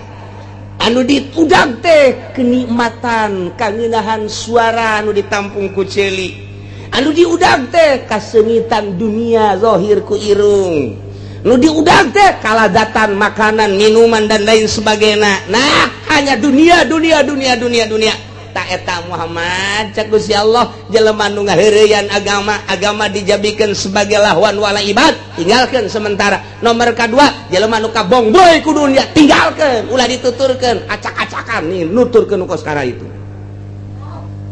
anu diudag teh kenikmatan kangenahan suara anu ditampung ku ceuli, anu diudag teh kasengitan dunia zahir ku irung, nu diudag teh kalazatan makanan, minuman, dan lain sebagainya. Nah, hanya dunia, dunia, dunia, dunia, dunia. Tak eta Muhammad, cek Gusti Allah, jelema nu ngaheureyan agama, agama dijadikan sebagai lahwan wala ibad, tinggalkan sementara. Nomor kedua, jelema nu kabongboy ku dunia, tinggalkan, ulah dituturkeun, acak-acakan nih nuturkeun nu kos itu.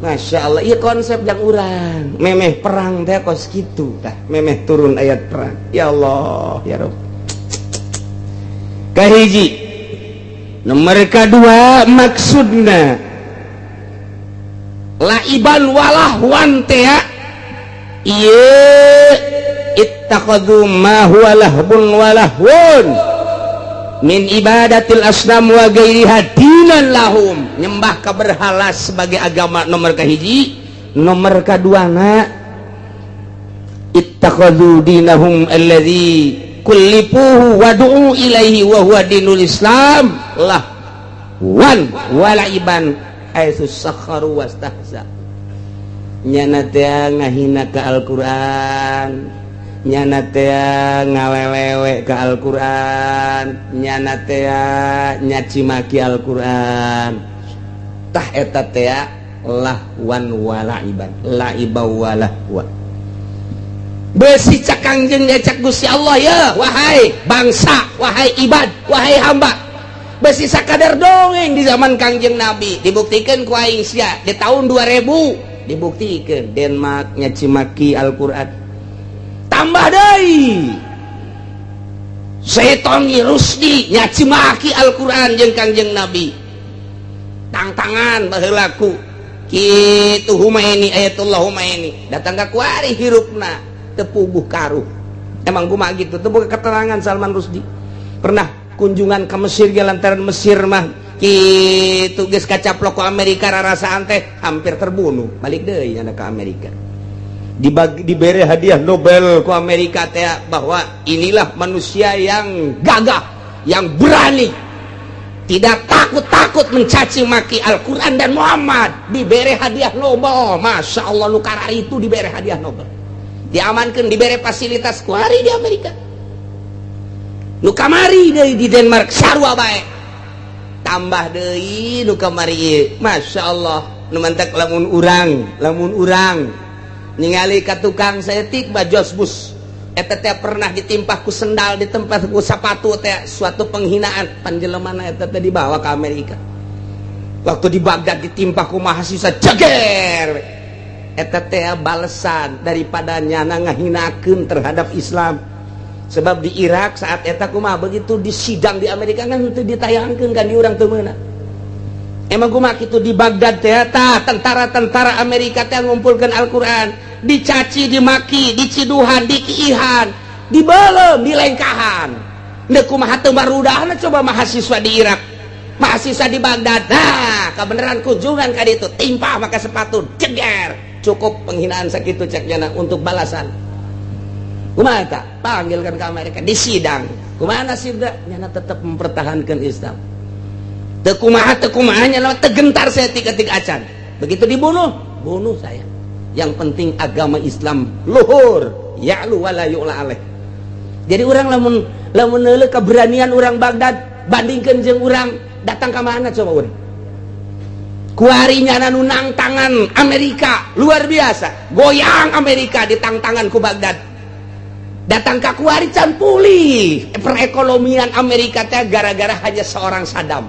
Masya Allah, iya konsep yang urang memeh perang teh kos gitu dah, memeh turun ayat perang. Ya Allah, ya Rob. Kahiji, nomor kedua, maksudna laiban walahwan teh ieu ittakhadhu ma huwa lahbun walahwun min ibadatil asnam wa ghairiha dinan lahum, nyembah ka berhala sebagai agama nomor kahiji. Nomor kaduana, ittakhadhu dinahum alladzi kullifuhu wa du'u ilaihi wa huwa dinul Islam lah wan walaiban haitsu sakharu wastahza. Nyana teh ngahina ka Al-Qur'an, nyana teh ngawelewe ka Al-Qur'an, nyana teh nyaci maki Al-Qur'an. Tah, eta teh lahwan walaiban, laiba walahwa. Besi cak Kangjeng, cak Gusti Allah ya, wahai bangsa, wahai ibad, wahai hamba, besi sakadar dongeng di zaman Kangjeng Nabi dibuktikan ku aing sia di tahun 2000. Dibuktikan Denmark nyaci maki Al-Qur'an. Tambah deui Setan Rusdi nyaci maki Al-Qur'an jeung Kangjeng Nabi. Tangtangan baheula ku kitu Humaini, Ayatullah Humaini datang ka kuari, hirupna teu puguh karuh. Emang kumaha gitu teu boga keterangan. Salman Rusdi pernah kunjungan ke Mesir ge, lantaran Mesir mah kitu geus kacaplok ku Amerika, rarasaan teh hampir terbunuh, balik deui nyana ke Amerika. Dibagi, diberi hadiah Nobel ku Amerika teh bahwa inilah manusia yang gagah, yang berani, tidak takut-takut mencaci maki Al-Quran dan Muhammad. Diberi hadiah Nobel. Masya Allah, nu itu diberi hadiah Nobel, diamankan, diberi fasilitas kuari di Amerika. Nu kamari deui di Denmark sarua bae. Tambah deui nu kamari, Masya Allah, nu mantak lamun urang ningali ka tukang saeutik bajos bus eta teh pernah ditimpah ku sendal, ditempat ku sepatu teh, suatu penghinaan. Panjelemana eta teh dibawa ke Amerika. Waktu di Baghdad ditimpah ku mahasiswa, jeger. Eta teh balesan daripada nyana ngahinakeun terhadap Islam. Sebab di Irak saat eta kumaha, begitu di sidang di Amerika kan teu ditayangkeun kan, di urang teu meunang. Emang kumaha kitu di Baghdad teh, tah tentara-tentara Amerika teh ngumpulkeun Al-Qur'an, dicaci, dimaki, diciduhan, dikiihan, dibelem, dilengkahan. Deuk kumaha teu barudahna coba mahasiswa di Irak, mahasiswa di Baghdad? Nah, kebenaran kunjungan ka ditu timpah maka sepatu, jeger. Cukup penghinaan sakitu cek nyana untuk balasan. Kumaha eta? Panggilkan ke Amerika, di sidang. Kumaha nasibna? Nyana tetap mempertahankan Islam. Teu kumaha teu kumaha nyana teu gentar saeutik-eutik acan. Begitu dibunuh, bunuh saya. Yang penting agama Islam luhur, ya'lu wala yu'la alaih. Jadi orang lamun lamun neuleuh keberanian orang Baghdad bandingkeun jeung urang datang ka mana coba urang. Kuari nyana nu nangtangan Amerika luar biasa. Goyang Amerika ditangtangan ku Baghdad. Datang ka kuari can pulih perekonomian Amerika teh gara-gara hanya seorang Saddam.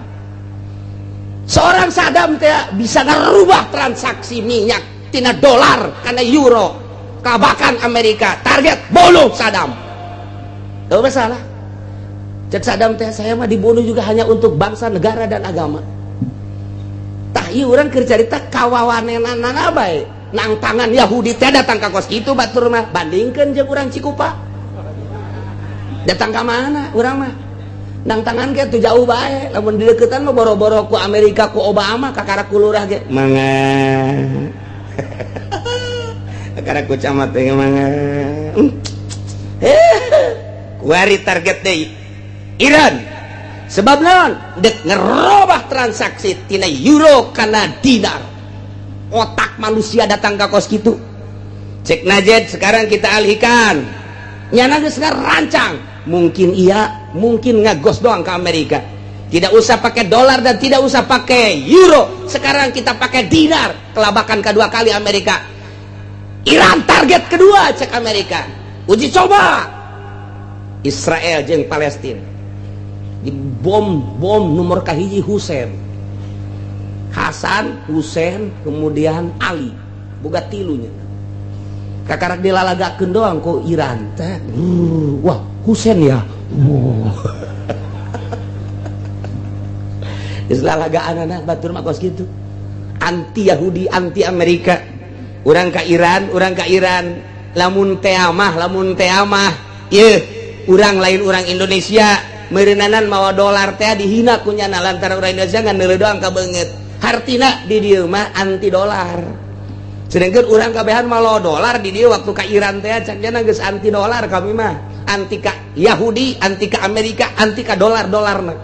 Seorang Saddam teh bisa ngerubah transaksi minyak tina dolar karena euro. Kabakan Amerika target bunuh Saddam. Gak masalah. Cek Saddam teh saya mah dibunuh juga hanya untuk bangsa, negara dan agama. Tah ieu urang keur carita kawawanenanana bae. Nangtangan Yahudi teh datang ka kos kitu batur mah bandingkeun jeung urang Cikupa. Datang ka mana urang mah? Nangtangan ge teu jauh bae, lamun dideukeutan mah boro-boro ku Amerika ku Obama kakara ku lurah ge. Mangga. Kakara ku camat teh mangga. Kuari target deui Iran. Sebab naon? Dek ngerobah transaksi tina euro kana dinar. Otak manusia datang ka kos kitu. Cek Najed sekarang kita alihkan. Nyana geus ngarancang. Mungkin iya, mungkin ngagos doang ke Amerika. Tidak usah pakai dolar dan tidak usah pakai euro. Sekarang kita pakai dinar. Kelabakan kedua kali Amerika. Iran target kedua cek Amerika. Uji coba Israel jeung Palestina. Di bom bom nomor kahiji Husain. Hasan, Husain, kemudian Ali. Boga tilunya. Kakarak dilalagakeun doang ku Iran teh. Wah, Husain ya. Wow. Geus lalagaanana batur mah kos kitu. Anti Yahudi, anti Amerika. Urang ka Iran, urang ka Iran. Lamun teh mah, ieu urang lain urang Indonesia meureunana mawa dolar teh dihina ku nyana lantaran urang Indonesia ngan neuleuh doang ka beungeut. Hartina di dieu mah anti dolar. Sedangkan urang kabehan mawa dolar di dieu waktu ka Iran teh cak nyana geus anti dolar kami mah. Anti ka Yahudi, anti ka Amerika, anti ka dolar-dolarna.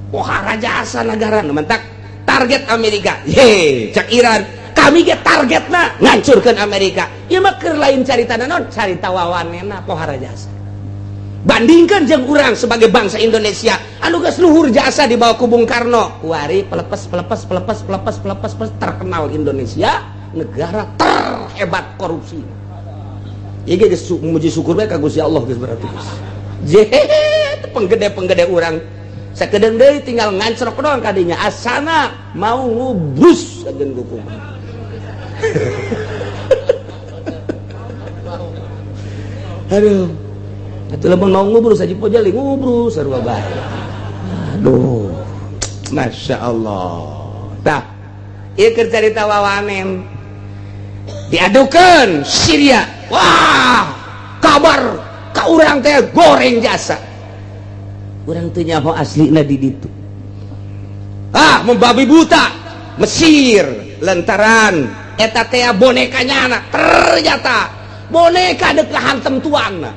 Wah, jasa negara mentak target Amerika. Ye, cak Iran, kami ge targetna ngancurkeun Amerika. Ieu mah keur lain carita naon, carita wawanena pohara jasa. Bandingkan jeung urang sebagai bangsa Indonesia anu geus luhur jasa di bawah ku Bung Karno. Kuari pelepes pelepes pelepes pelepes pelepes pelepes terkenal Indonesia negara terhebat korupsi. Ieu ge geus muji syukur bae ka Gusti Allah geus berarti geus. Je penggede-penggede urang sakedeung deui tinggal ngancrok doang kadinya asana mau ngubrus ageun kumaha. Aduh. Atuh lamun mau ngubrus aja pojali ngubrus sarua bae. Aduh. Masya Allah. Tah, ieu keur carita wawanen. Diadukeun Syria. Wah, kabar ka urang teh goreng jasa. Urang teu nyaho aslina di ditu. Ah, membabi buta Mesir lantaran eta teh boneka nyana ternyata boneka dek hantem tuanna.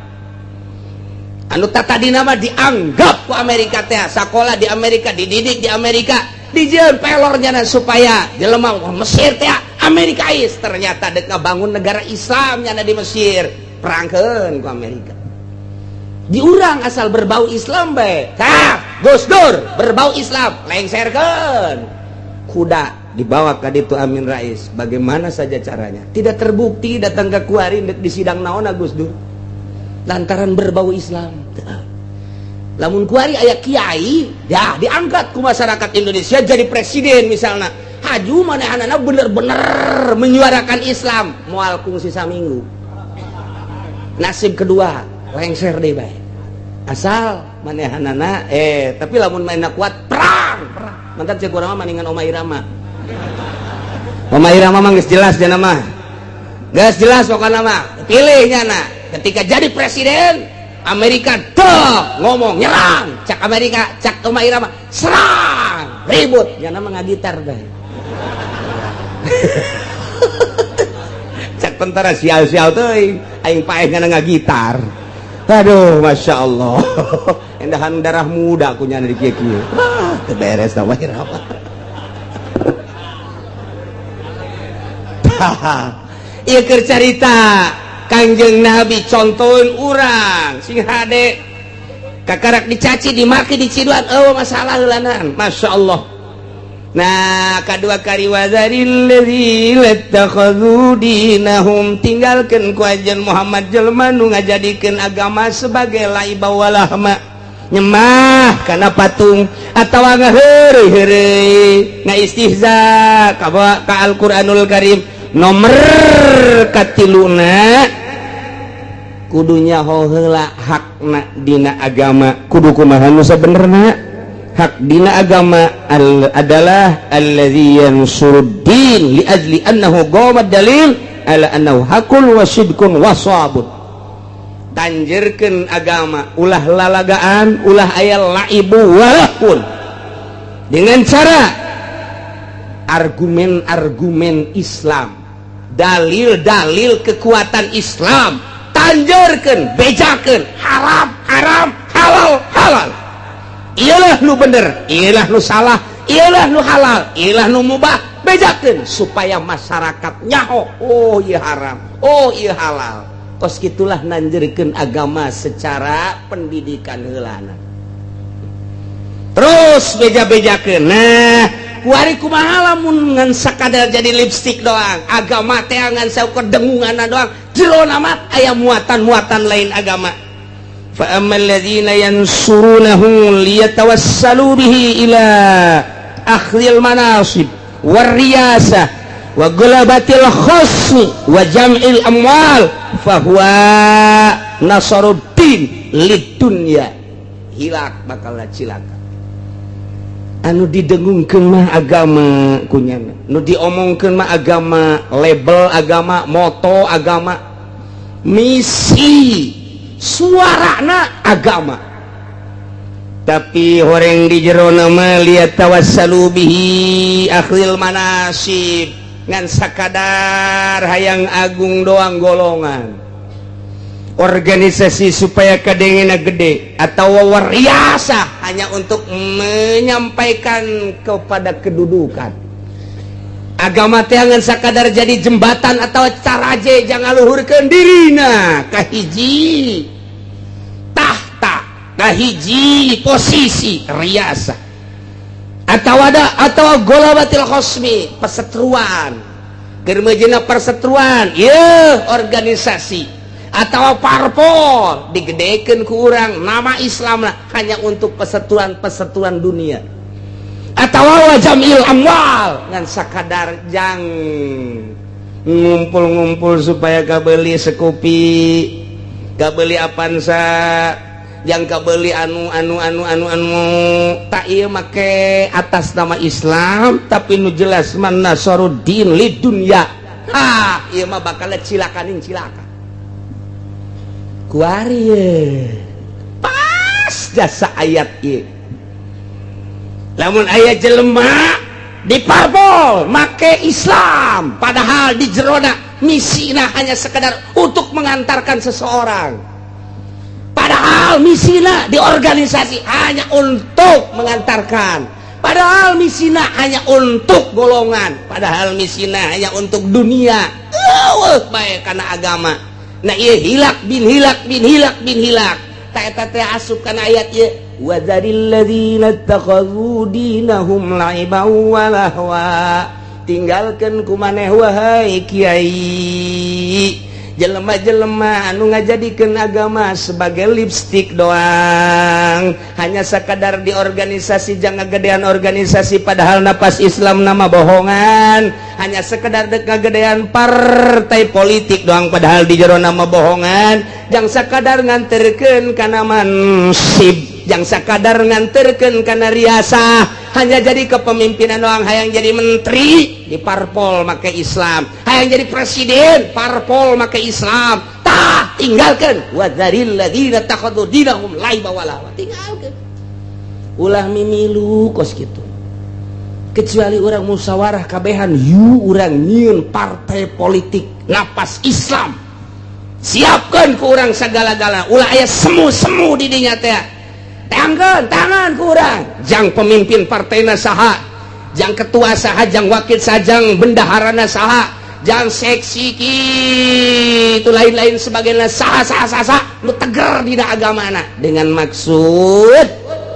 Anu tadina mah dianggap ku Amerika teh sakola di Amerika, dididik di Amerika, dijieun pelor nyana supaya jelema Mesir teh Amerikais, ternyata dek ngabangun negara Islam nyana di Mesir, perangkeun ku Amerika. Diurang asal berbau Islam bae. Tah, Gus Dur berbau Islam, lengserkeun. Kuda dibawa ke ditu Amin Rais, bagaimana saja caranya tidak terbukti datang ke kuari di sidang naon Gus Dur lantaran berbau Islam. Lamun kuari aya kiai ya diangkat ku masyarakat Indonesia jadi presiden misalnya, haju manehanana bener-bener menyuarakan Islam, moal kungsi saminggu. Nasib kedua lengser deh bae. Asal manehanana tapi lamun mainna kuat perang, perang. Mantap cek urang mah maningan Oma Irama. Oma Irama mah geus jelas jana mah. Geus jelas pokona mah. Pilih nyana. Ketika jadi presiden Amerika tuh ngomong nyerang, cak Amerika, cak Oma Irama serang, ribut nyana mah ngagitar teh. Cak tentara sial-sial teuing, aing paeh nyana ngagitar. Aduh, masya Allah, endahan darah muda aku nyana di kieu kieu. Ah, teu beres nama apa. Ieu keur carita Kangjeng Nabi, contohin urang sing hade kakarak dicaci, dimaki, diciduan, oh masalah heulanan, masya Allah. Nah, kadua kari, wadzaril ladzina ittakhadzu dinahum, tinggalkeun ku ajen Muhammad jelema nu ngajadikeun agama sebagai laiba walahma, nyemah kana patung atawa ngaheureuy-heureuy, ngaistihza ka ka Al-Qur'anul Karim. Nomor katiluna, kudunya heula hakna dina agama kudu kumaha. Nu sabenerna hak dina agama adalah allazi yansuruddin li ajli annahu qama dalil ala annahu hakun wa sidqun wa sabun. Tanjerkeun agama ulah lalagaan, ulah aya laibu walahun, dengan cara argumen-argumen Islam, dalil-dalil kekuatan Islam, tanjerkeun, bejakeun, haram haram, halal halal, iyalah nu bener, iyalah nu salah, iyalah nu halal, iyalah nu mubah, bejakeun supaya masyarakat nyaho, oh iya haram, oh iya halal. Kos gitulah nanjerkeun agama secara pendidikan heulana, terus beja-bejakeun. Nah, kuari kumaha lamun ngan sakadar jadi lipstick doang agama teh, ngan saukur dengunganna doang, jero nama aya muatan-muatan lain agama? Fa ammal ladzina yansurunahu liyatawassalu bihi ila akhdhil manasib war riyasah wa gulabatil khasmi wa jam'il amwal, fahuwa nasaruddin lidunya. Hilak, bakal cilaka. Anu didengungkeun mah agama kunyana, nu diomongkeun mah agama, label agama, moto agama, misi suarana agama, tapi horeng di jero nama liyatawassalu bihi akhdhil manasib, ngan sakadar hayang agung doang, golongan organisasi supaya kadengena gede, atau wariasa hanya untuk menyampaikan kepada kedudukan. Agama teh ngan sakadar jadi jembatan atau caraje jang ngaluhurkeun dirina kahiji tahta, kahiji posisi, riasa, atau ada atau golabatil khosmi, perseteruan, keur meujeuhna perseteruan ieu organisasi atau parpol digedekeun ku urang nama Islam lah, hanya untuk perseteruan-perseteruan dunia, atau jam'il amwal, ngan sakadar jang ngumpul-ngumpul supaya kabeli Scoopy, kabeli Avanza, yang kabeli anu anu anu anu anu tak iya make atas nama Islam, tapi nu jelas man nasaruddin li dunya. Ha, ieu mah bakal cilakanin cilaka kuari. Pas jasa ayat ieu, lamun aya jelema di parpol make Islam, padahal di jerona misina hanya sekedar untuk mengantarkan seseorang, padahal misina di organisasi hanya untuk mengantarkan, padahal misina hanya untuk golongan, padahal misina hanya untuk dunia, eueuh bae kana agama. Nah, ieu hilak bin hilak bin hilak bin hilak. Ta eta teh asup kana ayat ieu, wadzaril ladzina ittakhadzu dinahum la'iban wa lahwa. Tinggalkeun ku maneh, wahai kiai, jelema-jelema anu ngajadikeun agama sebagai lipstick doang, hanya sakadar di organisasi jang ngagedean organisasi, padahal napas Islam nama bohongan, hanya sekedar dek ngagedean partai politik doang, padahal di jero nama bohongan, jang sakadar nganterkeun kana mansib, jang sakadar nganterkeun kana riasa, hanya jadi kepemimpinan doang, hayang jadi menteri di parpol make Islam, hayang jadi presiden parpol make Islam. Tah, tinggalkan, wadzaril ladzina takhadhu dinahum laiba wala, tinggalkan, ulah mimilu kos gitu, kecuali orang musyawarah kabehan, yu urang nyieun partai politik napas Islam. Siapkan ku urang segala-gala, ulah aya semu-semu di dinya teh. Tangan tangan ku urang, jang pemimpin partainya saha, jang ketua saha, jang wakil saha, jang bendaharana saha, jang seksi itu lain-lain sebagainya, saha saha saha, saha nu teger dina agamana dengan maksud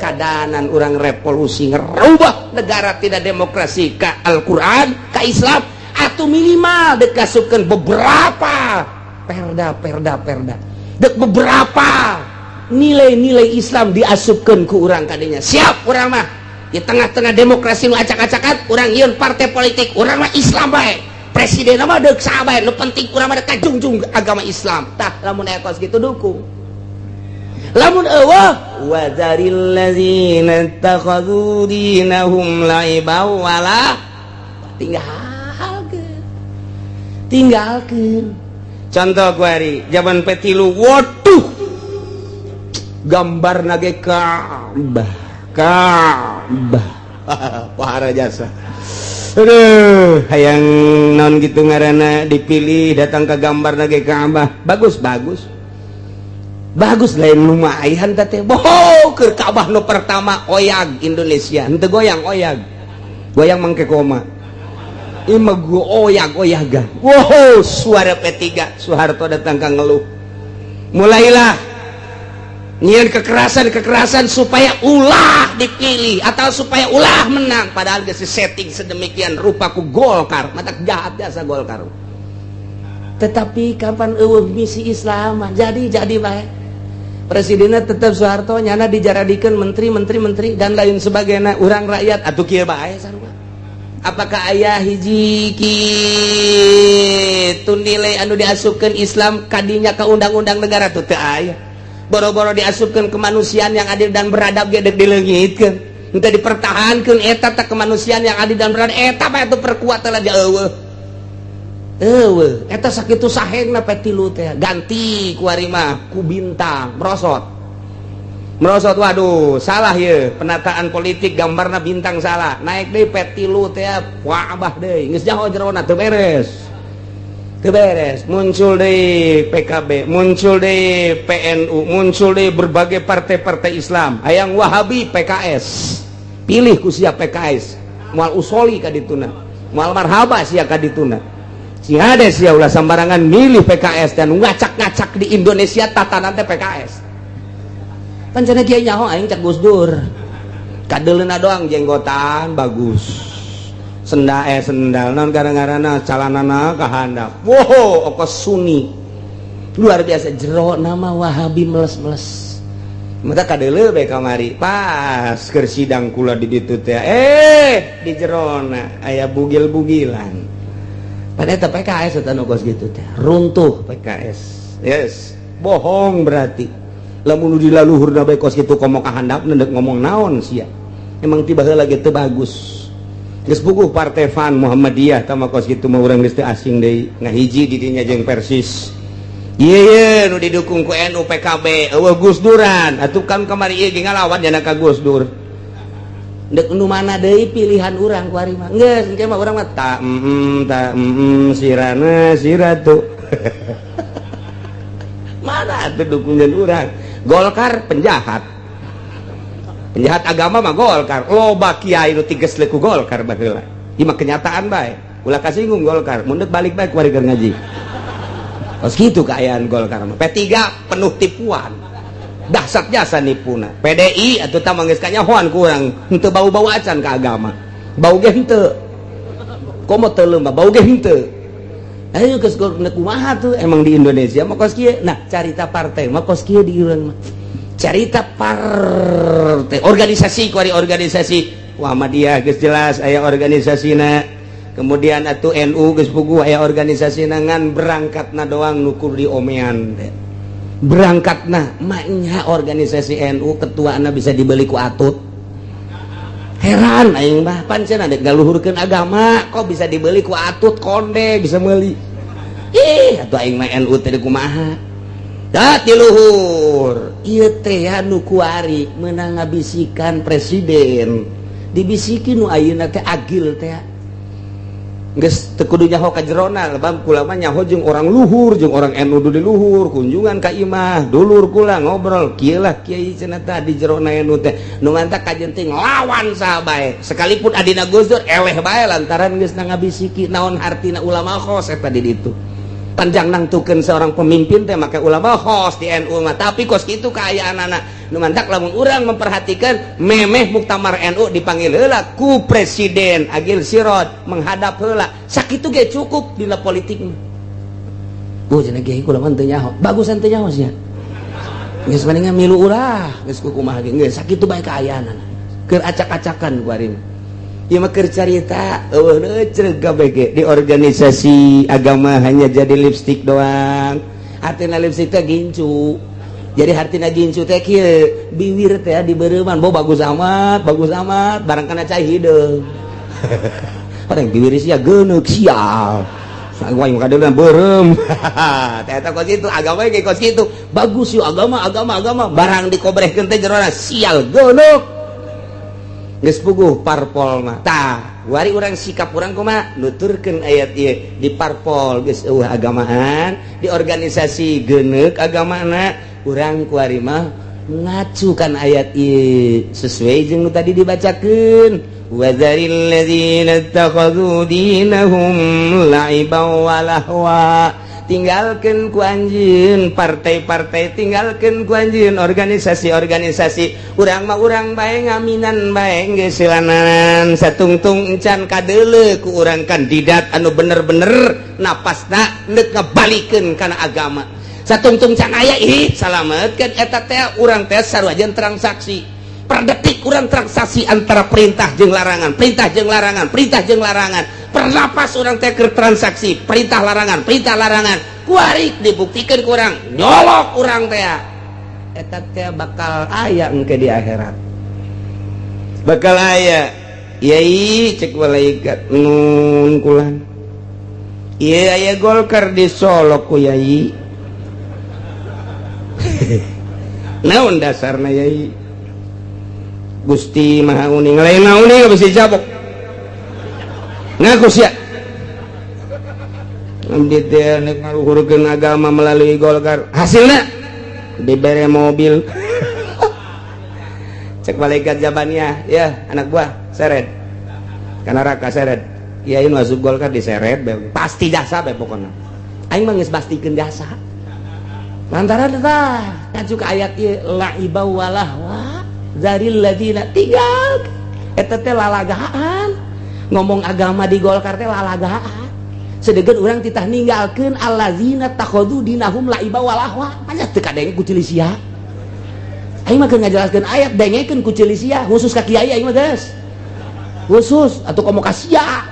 kadanan urang revolusi ngerubah negara tidak demokrasi ke Al-Quran, ke Islam, atau minimal dikasupkan beberapa perda perda perda dek beberapa nilai-nilai Islam diasupkan ke urang kadinya. Siap urang mah di tengah-tengah demokrasi nu acak-acakan. Urang yeun partai politik, urang mah Islam bae, presiden mah deuk saha bae, nu penting urang mah kajungjung agama Islam. Tah, lamun aya kos kitu dukung, lamun euweuh wa dzaril ladzina ittakhadhu dinahum la'iban wala tinggalkeun, tinggalkeun. Contoh kuari zaman P3, waduh, gambar nage Ka'bah Ka'bah. Wahara jasa, aduh, hayang non gitu ngaranna dipilih datang ke gambar nage Ka'bah. Bagus, bagus, bagus, lain lumayan teh. Boho keur Ka'bah nu pertama oyag Indonesia henteu goyang, oyag goyang mangke koma. Ieu mah oyag oyagan. Wow, suara P3, Soeharto datang ka ngeluh, mulailah nyian kekerasan kekerasan supaya ulah dipilih atau supaya ulah menang, padahal geus setting sedemikian rupa ku Golkar. Mata jahat jasa Golkar, tetapi kapan euweuh misi Islam jadi bae. Presidennya tetap Soeharto, nyana dijaradikan menteri menteri menteri dan lain sebagainya. Urang rakyat atuh kieu bae sarua. Apakah aya hiji kitu nilai anu diasupkeun Islam kadinya ke undang-undang negara tuh? Teu aya. Boro-boro diasupkeun kemanusiaan yang adil dan beradab ge dek dileungitkeun, henteu dipertahankeun eta teh kemanusiaan yang adil dan beradab. Eta mah itu perkuat lah, euweuh euweuh eta. Sakitu sahengna P3 teh, ganti ku mah ku bintang, merosot merosot. Waduh, salah ya penataan politik, gambarna bintang salah. Naik deui P3 teh, wah, deui geus jauh jerona, teu beres teu beres. Muncul deui PKB, muncul deui PNU, muncul deui berbagai partai-partai Islam. Hayang Wahabi PKS, pilih ku sia PKS, moal usoli ka dituna, moal marhaba sia ka dituna. Si hade sia, ulah sambarangan milih PKS dan ngacak-ngacak di Indonesia tatanan teh PKS. Pancana kiai nyaho aing cak Gus Dur, kadeleuna doang jenggotan bagus, sendal, eh, sendal non gara-garana calanana kahandap. Wow, okos Sunni luar biasa, jero nama Wahabi meles-meles. Mata kadele bae kamari pas keur sidang kula di ditu teh, eh, di jerona aya bugil-bugilan pada eta PKS. Eta nu kos gitu teh runtuh PKS. Yes, bohong berarti lamun di laluhurna bae kos kitu, komo kahandap ndek ngomong naon sia. Emang tiba heula ge teu bagus. Geus puguh partai Fan Muhammadiyah tama kos kitu mah urang geus teu asing deui, ngahiji di dinya jeung Persis. Ieu ye nu didukung ku NU, PKB, euweuh Gus Duran atuh kan kamari ieu ge ngalawan jana ka Gus Dur. Ndek nu mana deui pilihan urang kuari mah? Geus engke mah urang mah ta ta sirana siratu mana atuh dukungan urang. Golkar penjahat, penjahat agama mah Golkar. Loba kiai nu tiges ku Golkar baheula. Ieu mah kenyataan bae, ulah kasinggung Golkar. Mun balik bae kuari keur ngaji. Kos kitu kaayaan Golkar mah. P3 penuh tipuan, dahsyat jasa nipuna. PDI atuh tah geus kanyahoan kurang, henteu bau-bau acan ke agama, bau ge henteu, komo teu leumpah bau ge henteu. Ayo geus kumaha tuh emang di Indonesia mah kos kieu. Nah, carita partai mah kos kieu di urang mah. Carita partai organisasi kuari, organisasi Muhammadiyah geus jelas aya organisasina, kemudian atuh NU geus puguh aya organisasina, ngan berangkatna doang nukur di omean teh. Berangkatna maknya organisasi NU ketuana bisa dibeli ku atut. Heran aing mah, pancen ada ngaluhurkeun agama kok bisa dibeli ku atut, konde bisa meuli. Ih, atuh aing mah NU teh kumaha. Da ti luhur ieu teh nu kuari meunang ngabisikan presiden, dibisiki nu ayeuna teh agil teh. Geus teu kudu nyaho ka jerona, lebam kula mah nyaho jeung orang luhur, jeung orang NU di luhur, kunjungan ka imah, dulur kula ngobrol, kieu lah kiai cenah tah di jerona NU teh. Nu mantak kajen teh nglawan saha bae. Sekalipun adina Gus Dur eleh bae lantaran geus ngabisiki naon hartina ulama khos eta di ditu. Panjang nangtukeun seorang pemimpin teh make ulama khos di NU mah, tapi kos kitu kaayaan anak nu mantak lamun urang memperhatikan memeh muktamar NU dipanggil heula ku Presiden Agil Siroj menghadap heula, sakitu ge cukup dina politik mah. Bu cenah kiai kula mah teu nyaho, bagusan teu nyaho sia, geus mendingan milu ulah geus kumaha ge, geus sakitu bae kaayaan keur acak-acakan ku ari mah. Ieu mah keur carita eueuh neucreug kabeh ge di organisasi agama hanya jadi lipstick doang. Artina lipstick teh gincu. Jadi hartina gincu teh kieu, biwir teh dibereuman, bo bagus amat, barang kana cai hideung. Orang biwir sia geuneuk sial. Saguai kadeuleuan beureum. Teh eta kos kitu, agama ge kos kitu. Bagus yeuh agama, agama, agama, barang dikobrehkeun teh jerona sial geuneuk. Geus puguh parpol mah. Tah, wari urang sikap urang kumaha nuturkeun ayat ieu di parpol geus eueuh agamaan, di organisasi geuneuk agamana, urang kuari mah ngacukan ayat ieu sesuai jeung nu tadi dibacakeun. Wadzaril ladzina ittakhadhu dinahum la'iban wa lahwa. Tinggalkan ku anjeun partai-partai, tinggalkan ku anjeun organisasi-organisasi, urang mah urang bae ngaminan bae geus silanan satungtung encan kadeuleu ku urang kandidat anu bener-bener napasna neuk ngabalikeun kana agama, satungtung can aya ih salametkeun eta teh urang teh sarua jeung transaksi per detik urang transaksi antara perintah jeung larangan, perintah jeung larangan, perintah jeung larangan, pernapas urang teh keur transaksi perintah larangan, perintah larangan, kuari dibuktikan ku urang nyolok urang teh eta teh bakal aya engke di akhirat, bakal aya. Yai, cek malaikat, nun kulan ieu aya Golkar di Solo ku yai, naon dasarna yai? Gusti Maha Uning, lain uning besi cabok ngaku sia abdi teh nek ngaluhurkeun agama melalui Golkar, hasilna dibere mobil. Cek malaikat jabannya, ya anak buah seret ka neraka, seret kiai nu asup Golkar diseret pasti jasa bae, pokona aing mah geus pastikeun jasa lantaran tah ngacu ka ayat ieu la'iba walahwa zaril ladzina, tinggal eta teh lalagaan ngomong agama di Golkar teh lalagaan, sedengkeun urang titah ninggalkeun allazina takhadhu dinahum la'iba walahwa. Manya teu kadenge ku ceuli sia, aing mah keur ngajelaskeun ayat dengekeun ku ceuli sia, khusus ka kiai aing mah geus khusus atuh komo ka sia.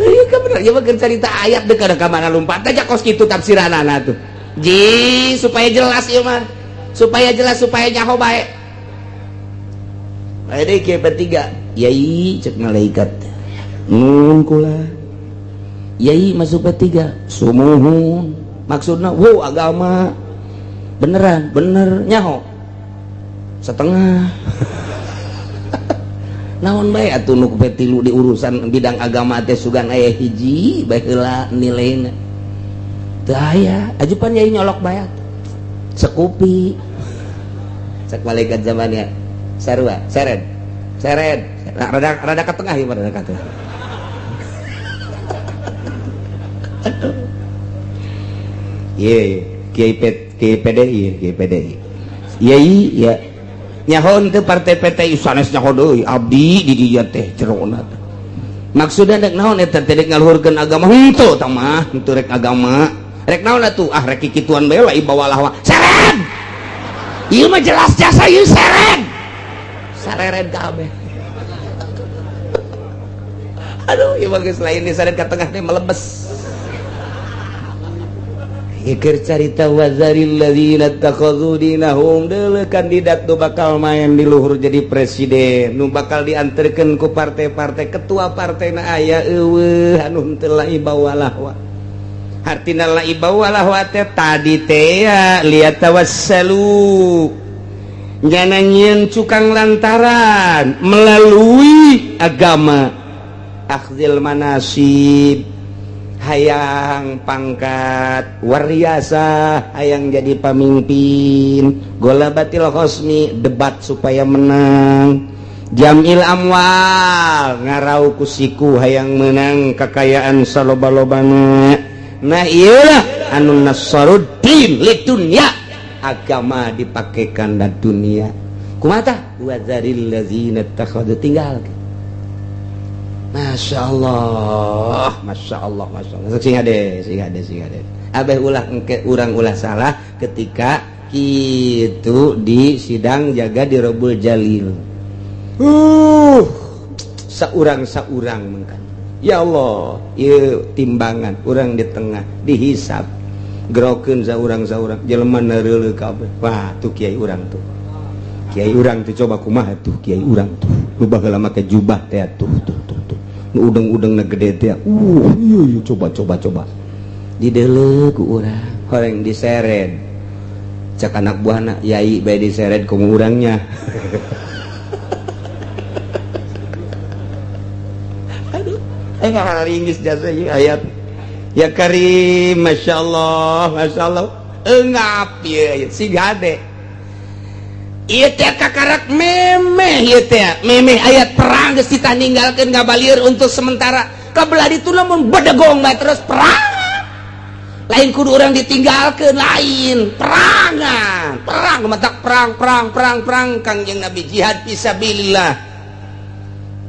Iya kan bener, ieu mah keur carita ayat deuk ka mana lumpat teh kos kitu tafsiranana tuh. Ji supaya jelas ieu mah, supaya jelas, supaya nyaho bae. Aya deui kieu P3, yai, cek malaikat, nun kula yai masuk P3 sumuhun, maksudna wow agama beneran bener nyaho setengah naon bae atuh nu P3 di urusan bidang agama teh sugan aya hiji bae heula nilaina teu aya ajupan yai nyolok bae sekupi. Cek malaikat zamannya sarua seret seret rada rada ke tengah ya, rada ke tengah. Ye Kiai Kiai PDI, Kiai PDI yai ya nyaho teu partai PTI sanes nyaho deui abdi di dieu teh jerona teh maksudna rek naon eta teh rek ngaluhurkeun agama henteu tah mah henteu rek agama rek naon atuh ah rek kikituan bae lah ibawalah seret ieu mah jelas jasa ieu seret sareret kabeh. Aduh ieu mah geus lain diseret ka tengah teh melebes. Iker carita wazaril ladzina takhadhu dinahum, deuleu kandidat nu bakal main di luhur jadi presiden nu bakal dianterkeun ku partai-partai ketua partena aya eueuh anu henteu laiba walahwa. Hartina laiba walahwa teh tadi teh lihat tawassalu Nyana nyieun cukang lantaran melalui agama. Akhzil manasib, hayang pangkat, wariasa hayang jadi pamimpin, golabatil khosmi debat supaya menang, jamil amwal ngarau kusiku hayang menang kekayaan saloba-lobana. Nah iyalah anu nasaruddin lidunya, agama dipakaikan dan dunia. Kumata wadzaril ladzina takhadhu, tinggal. Masya Allah, Masya Allah, Masya Allah. Sing ade, sing ade, sing ade. Abeh ulah engke urang ulah salah ketika kitu di sidang jaga di Robul Jalil. Saurang-saurang mengkan. Ya Allah, ieu timbangan urang di tengah dihisab. Gerokeun saurang-saurang jelema neureuleuh kabeh. Wah, tuh kiai urang tuh. Kiai urang tuh coba kumaha tuh kiai urang tuh. Nu baheula make jubah teh tuh tuh tuh tuh. Nu udeng-udengna gede teh. Iya iya coba coba coba. Dideuleu ku urang, horeng diseret. Cek anak buahna, yai bae diseret komo urangnya. Aduh, ngaringgis jasa ieu ayat. Ya Karim, Masya Allah, Masya Allah. Engap ieu si gade. Ieu teh kakarak memeh ieu teh, memeh ayat perang geus ditaninggalkeun ngabalieur untuk sementara. Kabelah ditu lamun bedegong bae terus perang. Lain kudu urang ditinggalkeun, lain perangan. Perang matak perang perang perang perang Kangjeng Nabi jihad fisabilillah.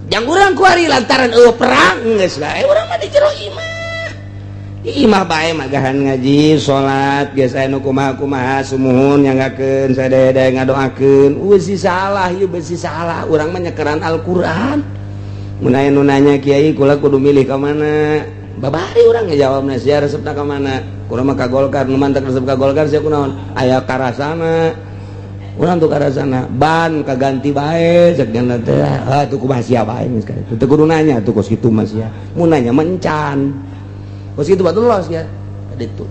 Jang urang kuari lantaran eueuh perang geus bae urang mah di jero imah. Imah bae magahan ngaji salat geus aya nu kumaha-kumaha sumuhun nyanggakeun sadaya-daya ngadoakeun. Beusi salah ieu beusi salah urang mah nyekeran Al-Qur'an. Mun aya nu nanya kiai kula kudu milih ka mana? Babari urang ngejawabna sia resepna ka mana? Kula mah ka Golkar, nu mantak resep ka Golkar sia kunaon? Aya karasana. Urang tuh karasana ban kaganti bae cek nya teh. Ah tuh kumaha sia bae geus ka itu. Teu kudu nanya tuh kos kitu mah sia. Mun nanya mencan. Kos kitu batu los ya. Kaditu.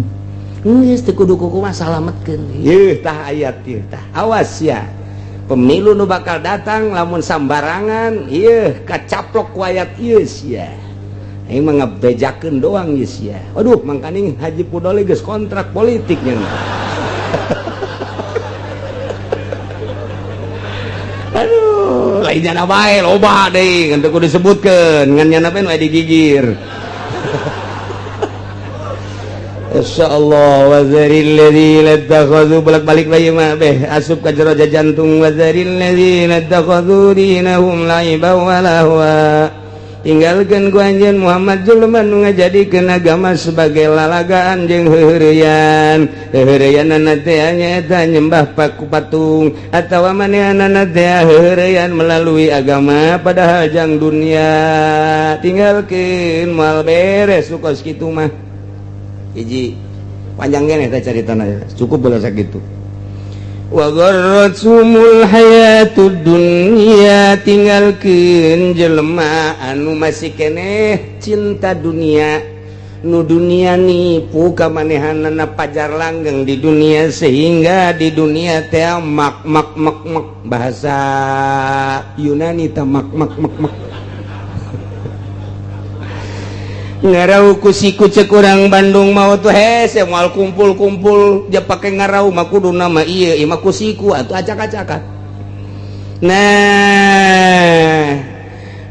Geus teu kudu kumaha salametkeun. Yeuh tah ayat ieu tah. Awas ya. Pemilu nu bakal datang lamun sambarangan ieu kacaplok ku ayat ieu sia. Aing mah ngabejakeun doang ieu sia. Waduh, mangkaning Haji Pudoli geus kontrak politiknya. Aduh, lain nyana bae loba deui ngan teu kudu disebutkeun, ngan nyana bae nu digigir. Insyaallah wazaril ladzina ittakhadhu bolak-balik lagi mah beh asup ka jero jantung wazaril ladzina ittakhadhu dinahum la'iban wa lahwa. Tinggalkeun ku anjeun Muhammad jelema nu ngajadikeun agama sebagai lalagaan jeung heuheureyan. Heuheureyanana teh nyaeta nyembah paku patung atawa manehanana teh heuheureyan melalui agama padahal jang dunia. Tinggalkeun moal beres kos kitu mah. Hiji panjang keneh teh caritana cukup bola sakitu. Wa gharratsumul hayatud dunya, tinggalkeun jelema anu masih keneh cinta dunia, nu dunia nipu ka manehanana pajar langgeng di dunia sehingga di dunia teh mak mak mak mak bahasa Yunani teh mak mak mak mak. Ngarau ku siku cek urang Bandung mau tuh hese moal kumpul-kumpul dia pake ngarau mah kudu nama ieu ieu mah ku siku atuh acak-acakan. Nah,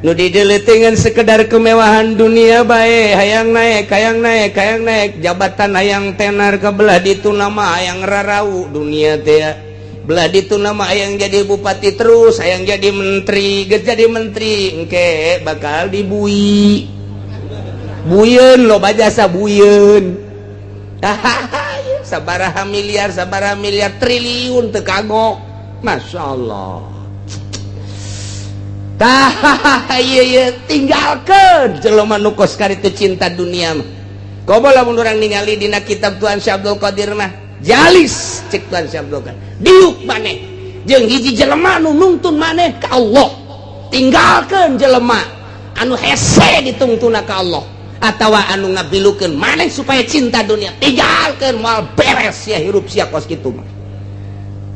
nu dideuleuteunan sekedar kemewahan dunia bae hayang naik hayang naik hayang naik jabatan hayang tenar ka belah ditu nama hayang rarau dunia teh. Belah ditu nama hayang jadi bupati terus hayang jadi menteri geus jadi menteri engke bakal dibui. Buyeun loba jasa buyeun. Sabaraha miliar triliun teu kagok. Masya Allah. Tah ieu ieu tinggalkeun jelema nu kos karitu cinta dunia mah. Komo lamun urang ningali dina kitab Tuan Syekh Abdul Qadir mah, jalis cek Tuan Syekh Abdul Qadir. Diuk maneh jeung hiji jelema nu nungtun maneh ka Allah. Tinggalkeun jelema anu hese ditungtuna ka Allah atawa anu ngabilukeun maneh supaya cinta dunia, tinggalkeun moal beres sia hirup sia kos kitu mah.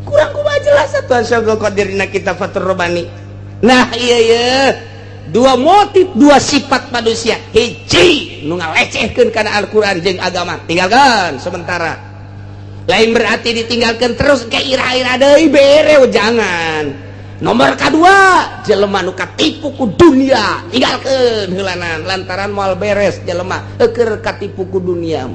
Kurang kumaha Jelas atuh Syaikhul Qadir dina kitab Fathur Rabbani. Nah iya iya, dua motif, dua sifat manusia. Hiji nu ngalecehkeun kana Al-Qur'an jeung agama, tinggalkan sementara. Lain berarti ditinggalkan terus ke ira-ira deui bere, jangan. Nomor kedua, jelema nu katipu ku dunia, tinggalkeun heulanan lantaran moal beres jelema keur katipu ku dunia.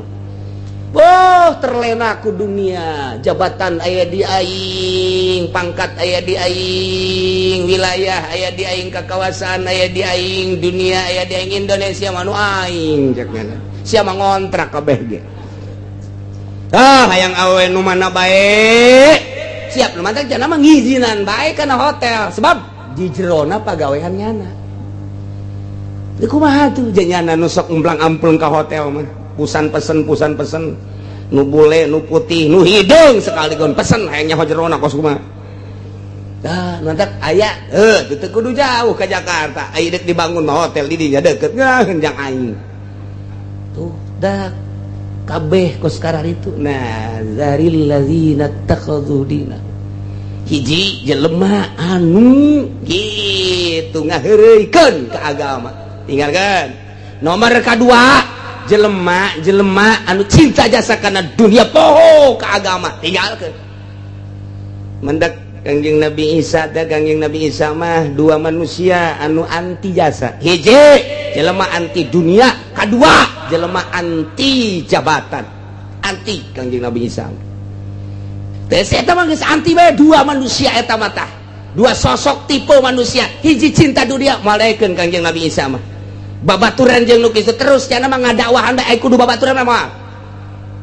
Oh, terlena ku dunia, jabatan aya di aing, pangkat aya di aing, wilayah aya di aing, kekawasan aya di aing, dunia aya di aing, Indonesia mah nu aing cek nyana. Sia mah ngontrak kabeh ge. Ah, hayang awe nu mana bae. Siap nu mantap cenah mah ngizinan bae kana hotel sebab di jerona pagawean nyana. Di kumaha tuh nyana nu sok umplang-amplung ka hotel mah. Pusan pesen nu bule nu putih nu hideung sekaligus pesen hayang nyaho jerona kos kumaha. Dah mantap aya heuh teu kudu jauh ka Jakarta. Aya deuk dibangun mah hotel di dinya deukeut ngah aing. Tuh dah kabeh kos kararitu. Nah, zaril ladzina takhadhu dina. Hiji jelema anu gitu ngaheureuykeun ka agama. Tinggalkan. Nomor kedua, jelema anu cinta jasa kana dunia poho ka agama. Tinggalkan. Mendak Kangjeng Nabi Isa teh, Kangjeng Nabi Isa mah dua manusia anu anti jasa. Hiji jelema anti dunia, kedua jelema anti jabatan. Anti Kangjeng Nabi Isa. Teh eta mah geus anti bae dua manusia eta mah tah. Dua sosok tipe manusia, hiji cinta dunia moal daekeun Kangjeng Nabi Isa mah. Babaturan jeung nu kitu terus cenah mah ngadakwahan bae kudu babaturan mah moal.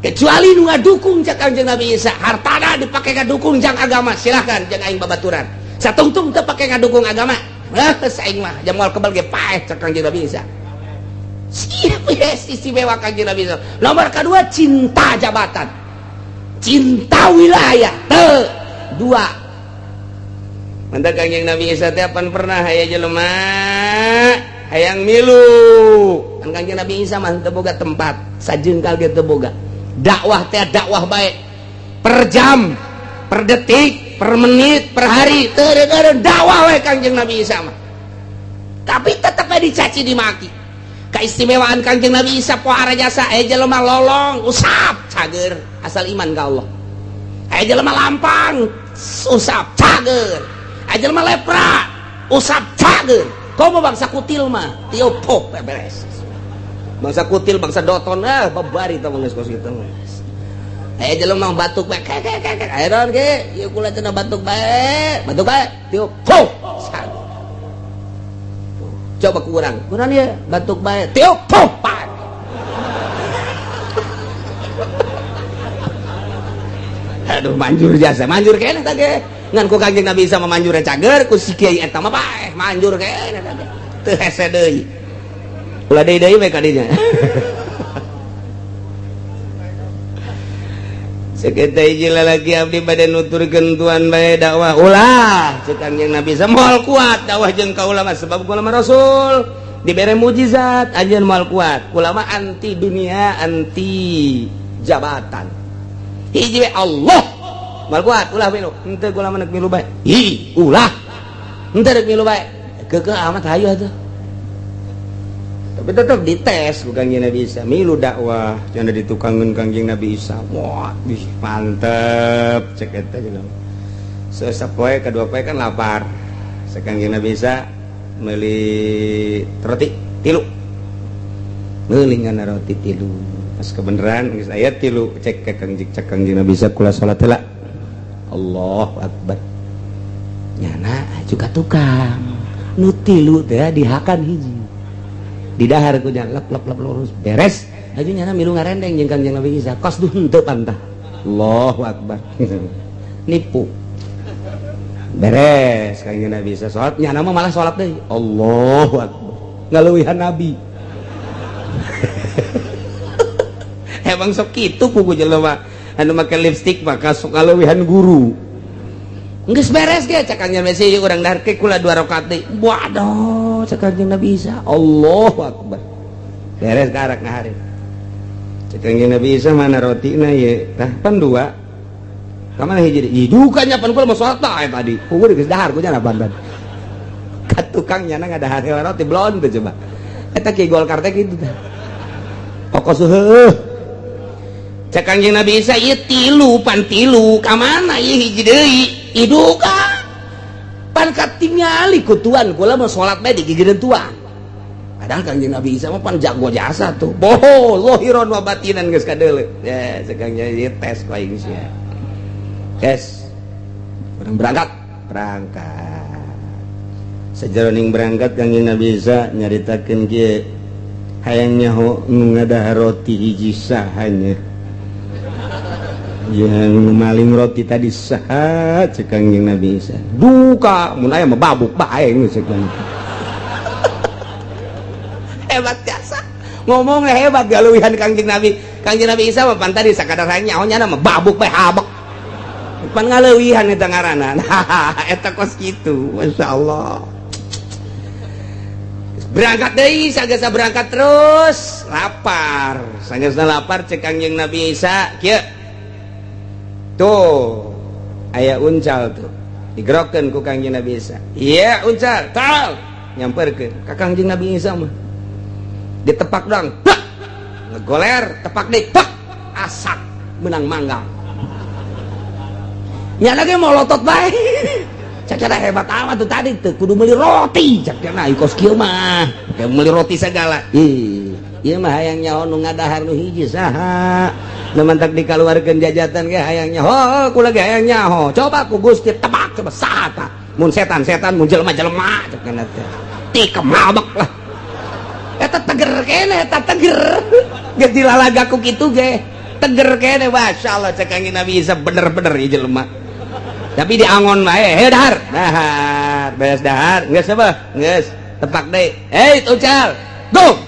Kecuali nu ngadukung cak Kangjeng Nabi Isa, hartana dipake ngadukung jang agama, silahkan jeung aing babaturan. Satungtung teu pake ngadukung agama, geus aing mah jam moal kebal ge paeh cak Kangjeng Nabi Isa. Siap yes, istimewa Kangjeng Nabi Isa. Nomor kedua cinta jabatan, cinta wilayah. Teu dua. Mantap Kangjeng Nabi Isa teh pan pernah aya jelema hayang milu. Kan Kangjeng Nabi Isa mah teu boga tempat, sajengkal ge teu boga. Dakwah teh dakwah bae. Per jam, per detik, per menit, per hari teu dakwah we Kangjeng Nabi Isa mah. Tapi tetep we dicaci dimaki. Keistimewaan Kangjeng Nabi Isa pohara jasa aya jelema lolong usap cager asal iman ka Allah. Aya jelema lampang usap cager. Aya jelema lepra usap cager. Komo bangsa kutil mah tiup pop beres. Bangsa kutil, bangsa doton ah babari tah geus kos kitu mah. Aya jelema batuk bae kek kek kek. Aya naon ge? Ieu kula cenah batuk bae. Batuk bae tiup pop. Coba kurang, kurang ya batuk bae tiup pop. Aduh manjur jasa, manjur keneh tah ge. Ngan ku Kangjeng Nabi Isa mah manjur cager, ku si kiai eta mah paeh manjur keneh tah ge. Teu hese deui. Ulah deui deui we ka dinya. Sakitu hiji lalaki abdi bade nuturkeun tuan bae dakwah ulah cek Kangjeng Nabi Isa moal kuat dakwah jeung kaula mah sebab kula mah rasul dibere mukjizat anjeun moal kuat kula mah anti dunia anti jabatan hiji we Allah moal kuat ulah milu henteu kula mah milu bae hi ulah henteu rek milu bae keukeuh amat hayu atuh. Tapi tetap dites ku Kangjeng Nabi Isa milu dakwah cenah ditukangeun Kangjeng Nabi Isa. Wah, ih mantep cek eta jelema. Sapoe kadua poe kan lapar. Cek Kangjeng Nabi Isa meuli roti tilu. Meuli ngana roti tilu. Pas kebenaran geus aya tilu cek ka Kangjeng cek Kangjeng Nabi Isa kula salat heula. Allahu akbar. Nyana juga tukang. Nu tilu teh dihakan hiji. Di dahar ku nya lep lep lep lurus beres aju nyana milu ngarendeng jeung Kangjeng Nabi Isa kos duh henteu pantah. Allahu akbar. Nipu beres Kangjeng Nabi Isa salat nyana mah malah salat deui. Allahu akbar ngaleuwihan nabi. Emang sok kitu pugu jelema anu make lipstik maka sok ngaleuwihan guru. Geus beres ge cek Kangjeng Nabi Isa urang dahar ke kula 2 rakaat deui. Waduh cek Kangjeng Nabi Isa Allahu akbar. Beres karak ngahareup. Cek Kangjeng Nabi Isa mana rotina ye? Tah pan 2. Ka mana hiji deui? Duka nya pan kula mah salat bae tadi. Puguh geus dahar ku nya ban. Ka tukang nyana ngadahar roti blon teh coba. Eta ki Golkar teh kitu teh. Pokos heuh. Cek Kangjeng Nabi Isa ieu tilu pan tilu ka mana ieu hiji deui? Iduka. Pan katingali ku tuan kula mah salat bae di gigireun tuan. Padahal Kangjeng Nabi Isa mah pan jago jasa tuh. Boho, zahiran wa batinan geus kadeuleu. Ya, cek Kangjeng ieu tes ku aing sia. Tes. Urang berangkat, berangkat. Sajeroning berangkat Kangjeng Nabi Isa nyaritakeun kieu, hayang nyaho nu ngadahar roti hiji saha nya. Yang maling roti tadi saha cek Kangjeng Nabi Isa. Duka, mun aya mah babuk bae geus cek Kangjeng. Hebat jasa ngomongnya hebat galuihan Kangjeng Nabi. Kangjeng Nabi Isa mah pan tadi sakadar nyaho nya mah babuk bae habek pan ngaleuwihan eta ngaranna. Nah eta kos kitu, masyaallah. Berangkat deui sagesa berangkat terus lapar, sagesa lapar cek Kangjeng Nabi Isa kieu tuh aya uncal tuh digerokeun ku Kangjeng Nabi Isa. Iya uncal tal nyamperkeun ka Kangjeng Nabi Isa mah ditepak doang, pak ngegoler, tepak deh, pak asak menang manggang. Nya lagi mau lotot bae. Cek hebat amat tuh tadi tuh kudu beli roti cek nah kos kieu mah kayak beli roti segala. Ih, ieu mah hayang nyaho nu ngadahar nu hiji saha. Nu mantak dikaluarkeun jajatan ge hayang nyaho, kula ge hayang nyaho. Coba ku Gusti tebak coba saha tah. Mun setan-setan, mun jelema-jelema cek teh. Ti kemabek lah. Eta teger kene, eta teger. Geus dilalaga ku kitu ge. Teger kene, masyaallah cek Kangjeng Nabi Isa bener-bener ieu jelema. Tapi diangon bae, heuh dahar. Dahar, beres dahar, geus apa? Geus, tepak deui. Hei, uncal. Go.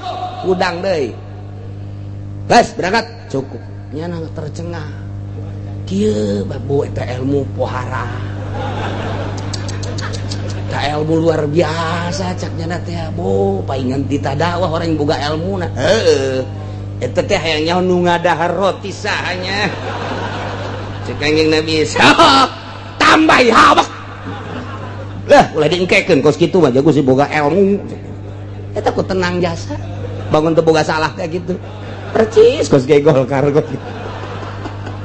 Udang deui. Geus berangkat, cukup. Nya tercengah. Kieu babu eta ilmu pohara. Eta ilmu luar biasa cak nyana teh, bo paingan tita dakwah orang yang boga ilmu na. Heeh. Eta teh hayang nyaho nu ngadahar roti saha nya. Cek Kangjeng Nabi Isa, tambah habak. Lah, ulah diengkekeun kos kitu mah jago sih boga ilmu. Eta ku tenang jasa. Bangun teu boga salah teh gitu. Percis kos ge Golkar kos gitu.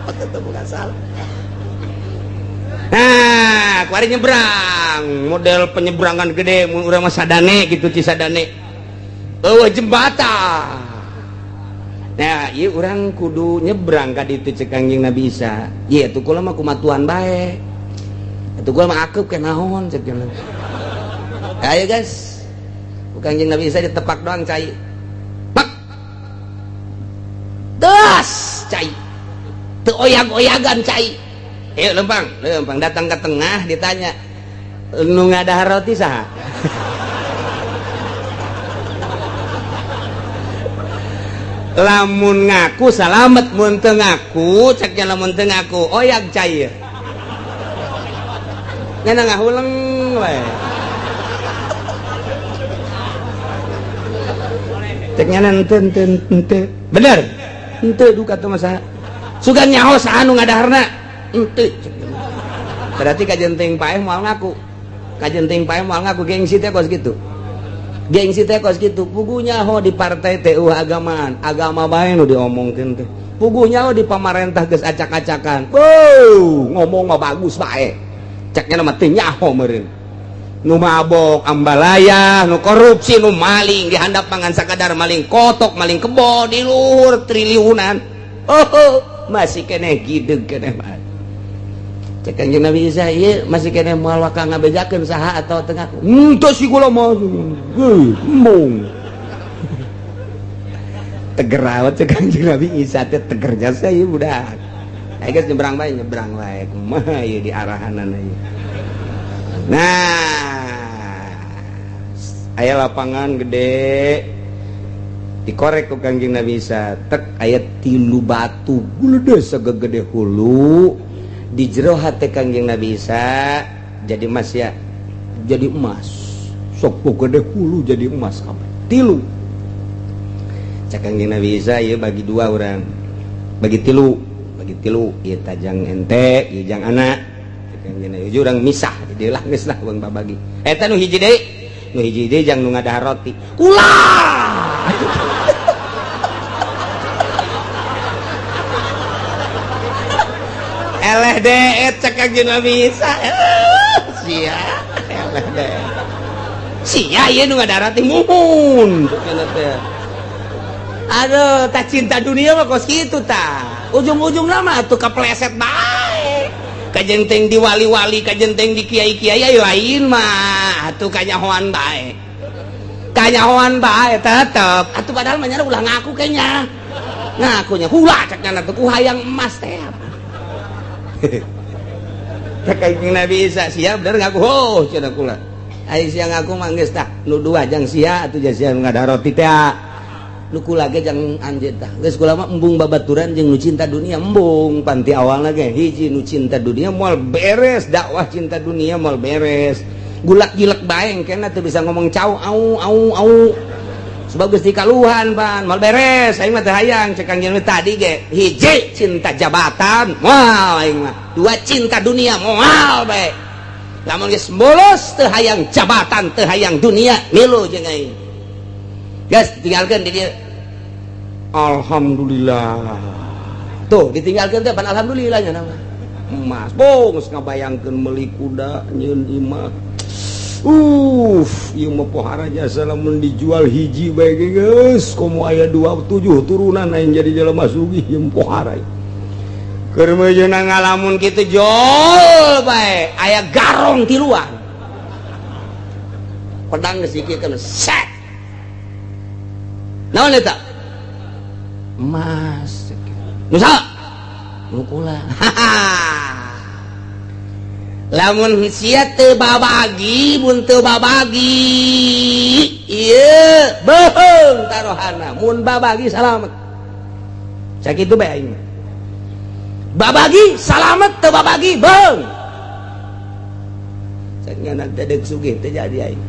Teu boga salah. Nah, kuari nyebrang, model penyeberangan gede mun urang mah Sadane gitu Cisadane. Eueuh jembatan. Nah, ieu urang kudu nyebrang ka ditu cek Kangjeng Nabi Isa. Ieu tuh kula mah kumatuan bae. Atuh kula mah akeup ke naon cek cenah. Ayo guys. Ku Kangjeng Nabi Isa ditepak doang cai. Pak. Das cai. Teu oyag-oyagan cai. Ayo lempang, lempang datang ke tengah ditanya, nu ngadahar roti saha? Lamun ngaku salamet, mun teu ngaku cek nya lamun teu ngaku oyag cai. Nya ngahuleng we. Cek nya henteu henteu henteu. Bener? Henteu duka teh mah saha? Sugan nyaho saha nu ngadaharna? Henteu. Berarti kajen teuing paeh moal ngaku. Kajen teuing paeh moal ngaku gengsi teh kos kitu. Gengsi teh kos kitu. Puguh nyaho di partai teh eueuh agamaan, agama bae nu diomongkeun teh. Puguh nyaho di pamarentah geus acak-acakan. Beuh, ngomong mah bagus bae. Ceknya mah teu nyaho meureun. Nu mabok ambalaya, nu korupsi, nu maling dihandap pangan sakadar maling kotok, maling kebo di luhur triliunan. Oh, masih keneh gideg keneh mah. Cek Kangjeng Nabi Isa ieu masih keneh moal waka ngabejakeun saha atawa teu ngaku. Henteu si kula mah. Heuh, embung. Teger awet cek Kangjeng Nabi Isa teh teger jasa ieu budak. Ayo geus nyebrang bae, nyebrang wae. Kumaha ieu di arahanana ieu. Nah, aya lapangan gede dikorek ku Kangjeng Nabi Isa tek aya 3 batu geledes sagede hulu. Di jero hate Kangjeng Nabi Isa jadi emas ya, jadi emas sok gede hulu jadi emas kabeh 3. Cek Kangjeng Nabi Isa ieu bagi 2 orang, bagi 3. Bagi tilu ieu tajang ente, ieu jang anak. Cek ieu urang misah di dieu lah geus lah urang babagi. Eta nu hiji deui, nu hiji deui jang nu ngadahar roti. Ulah. Eleh deet cek Kangjeng Nabi Isa. Sia, eleh deet. Sia ieu nu ngadahar roti muhun. Aduh, tak cinta dunia mah kos kitu tah. Ujung-ujungna mah atuh kepleset bae. Kajenteng di wali-wali, kajenteng di kiai-kiai ayo lain mah atuh kanyahoan bae. Kanyahoan bae tetep. Atuh padahal mah nya ulah ngaku kayaknya. Ngakunya hula cek nya atuh ku hayang emas teh. Cek Kangjeng Nabi Isa sia bener ngaku ho cenah kula. Ai sia ngaku mah geus tah nu dua jang sia atuh sia ngadahar roti teh. Nu kula ge jang anjeun tah geus kula mah embung babaturan jeung nu cinta dunia embung panti awalna ge hiji nu cinta dunia moal beres dakwah cinta dunia moal beres gulak gilek bae engkena teu bisa ngomong cau au au au sebab geus dikaluhan pan moal beres aing mah teu hayang cek Kangjeng tadi ge hiji cinta jabatan moal aing mah dua cinta dunia moal bae lamun geus bolos teu hayang jabatan teu hayang dunia milu jeung aing. Guys, ditinggalkan di dia. Alhamdulillah. Tuh, ditinggalkan teh pan alhamdulillahnya nama. Emas, bong, geus ngabayangkeun meuli kuda nyeun imah. Ieu mah pohara jasa lamun dijual hiji bae ge geus komo aya 2 7 turunan aing jadi jelema sugih ieu pohara. Keur meujeuhna ngalamun kitu jol bae, aya garong tiluan. Pedang geus dikikeun set. Naon eta? Emas. Nu saha? Nu kula. Lamun sia teu babagi, mun teu babagi, ieu beuheung tarohana. Mun babagi salamet. Sakitu bae aing. Babagi salamet, teu babagi beuheung. Cek ngana teh deuk sugih teu jadi aing.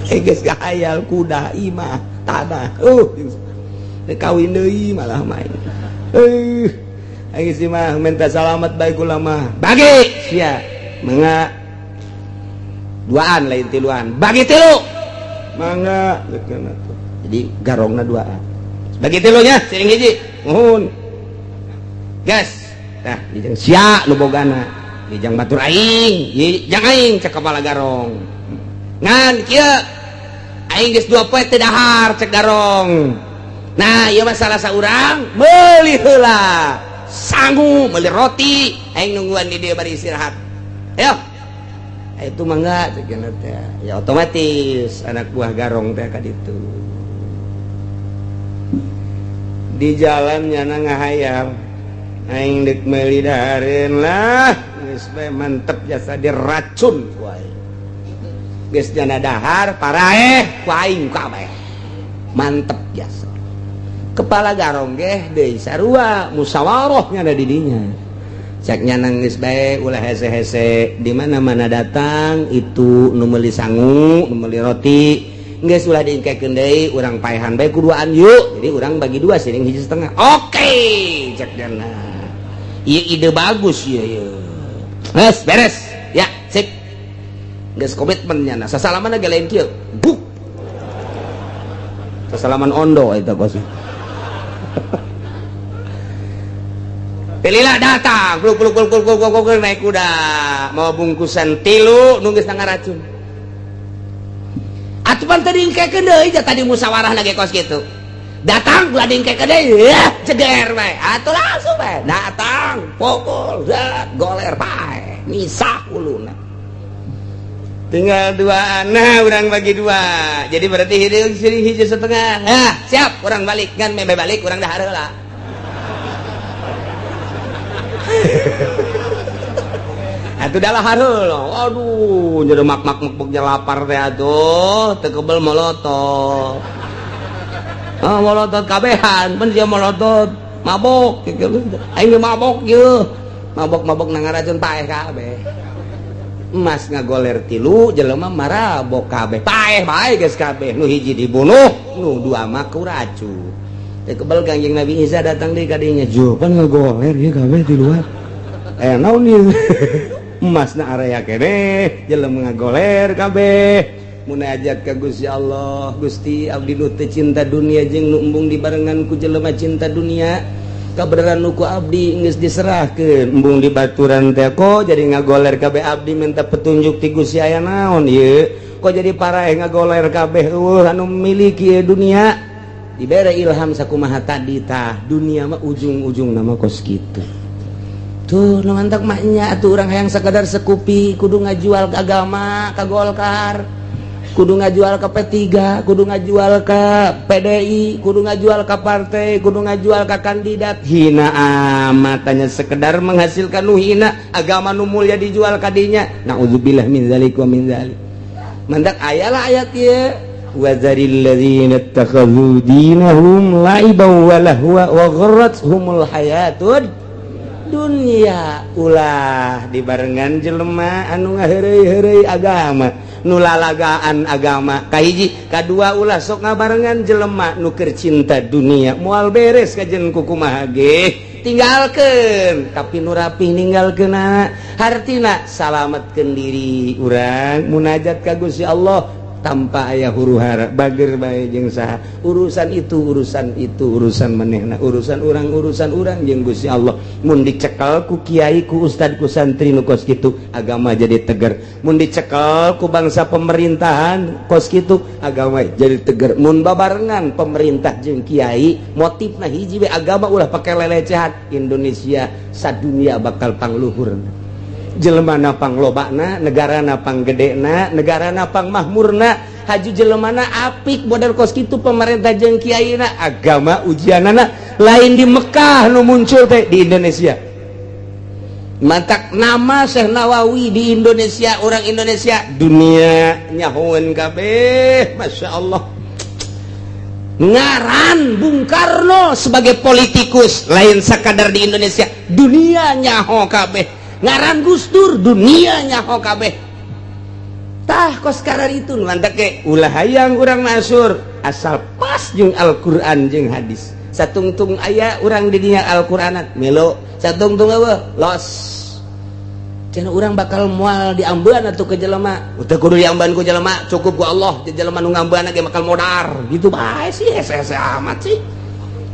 Geus gahayal kuda imah tanah kawin deui malah main aing sih mah minta salamet bae kula mah bagi sia mangga duaan lain tiluan bagi tilu mangga jadi garongna duaan bagi tilunya siring hiji muhun gas tah dijang sia nu bogana dijang batur aing jang aing cek kepala garong ngan kieu aing geus 2 poe teu dahar cek garong. Nah, ieu mah salah saurang meuli heula sangu meuli roti aing nungguan di dieu bari istirahat. Ayo. Itu mangga cek teh. Ya otomatis anak buah garong teh ka ditu. Di jalan nyana ngahayal aing deuk meuli dahareun lah geus bae mantep jasa diracun ku aing. Geus jana dahar paraeh ku aing kabeh mantep jasa kepala garong geh deui sarua musyawarah nya ada di dinya cek nya nangis bae ulah hese-hese di mana-mana datang itu nu meuli sangu nu meuli roti geus ulah diingkekeun deui urang paehan bae kuduaan yuk jadi urang bagi dua siring hiji setengah oke cek jana ieu ide bagus ieu ieu geus beres ya sip geus komitmennya nah sasalaman ge lain kieu buk sasalaman ondo eta kos Pilihlah datang pluk pluk pluk pluk pluk pluk naik kuda mau bungkusan tilu nu geus ngaracun atuh pan teu diingkekeun deui tadi musyawarah lagi kos kitu datang ulah diingkekeun deui ya jeger bae atuh langsung bae datang pukul zat goler bae misah uluna tinggal dua anak orang bagi dua jadi berarti hiji hiji setengah nah, siap orang balik kan meme balik orang dahar heula atuh dah lahar heula aduh jadi mak mak mak lapar teh atuh teu kebel molotot ah molotot kabehan pan sia molotot mabok aing mabok ieu mabok-mabok nang ngaracun paeh kabeh emas ngagoler tilu jelema marabok kabeh paeh bae geus kabeh nu hiji dibunuh nu dua mah ku racun. Teu kebel Kangjeng Nabi Isa datang deui ka dinya. Jupan ngagoler ieu kabeh di luar. Eh naon ieu? Emasna area keneh, jelema ngagoler kabeh. Munajat ka Gusti Allah, Gusti abdi nu teu cinta dunia jeung nu embung dibarengan ku jelema cinta dunia. Kabeneran nu ku abdi geus diserahkeun, embung di baturan teh kok jadi ngagoler kabeh abdi minta petunjuk ti Gusti aya naon ieu? Kok jadi paraeh ngagoler kabeh eueuh anu miliki dunia? Dibere ilham sakumaha tadi tah dunia mah ujung-ujung nama kos kitu tuh nu mantak mah nya atuh urang hayang sakadar sekupi kudu ngajual ke agama ka Golkar, kudu ngajual ke P3, kudu ngajual ke PDI, kudu ngajual ke partai, kudu ngajual ke kandidat. Hina amat hanya sekedar menghasilkan nu hina, agama nu mulia dijual kadinya. Naudzubillah min zalik wa min zalik. Mantak ayalah ayat ieu, wazaril ladzina ittakhadhu dinahum la'iban wa lahwa wa gharrathumul hayatud dunya. Ulah dibarengan jelema anu ngaheureuy-heureuy agama, nu lalagaan agama. Kahiji, kadua, ulah sok ngabarengan jelema nu keur cinta dunia, moal beres kajen kukumaha ge. Tinggalkeun tapi nu rapih ninggalkeunna, hartina salametkeun diri urang, munajat ka Gusti Allah tanpa aya huru-hara, bager bae jeung saha. Urusan itu, urusan itu, urusan manehna, urusan urang, urusan urang jeung Gusti Allah. Mun dicekel ku kiai, ku ustad, ku santri nu kos kitu, agama jadi tegar. Mun dicekel ku bangsa pemerintahan kos kitu, agama jadi tegar. Mun babarengan pemerintah jeung kiai motifna hiji we, agama ulah pake lelecehan, Indonesia sadunia bakal pangluhur, jelemana panglobana, negarana panggedena, negarana pangmahmurna, haju jelemana apik model kos kitu pemerintah jeung kiaina. Agama ujianana lain di Mekah nu muncul teh, di Indonesia. Mantak nama Syekh Nawawi di Indonesia, orang Indonesia dunia nyahoeun kabeh, Masya Allah. Ngaran Bung Karno sebagai politikus lain sakadar di Indonesia, dunia nyaho kabeh. Ngaran Gus Dur dunia nyaho kabeh. Tah kos karar itu mantak ke ulah hayang urang masur asal pas jeung Al-Qur'an jeung hadis. Satungtung aya urang di dinya Al-Qur'anat melo, satungtung eueuh los. Cenah urang bakal moal diambean atuh ke jelema. Teu kudu diambean ku jelema, cukup ku Allah. Jelema nu ngambean ge bakal modar gitu bae sih, hese-hese amat sih.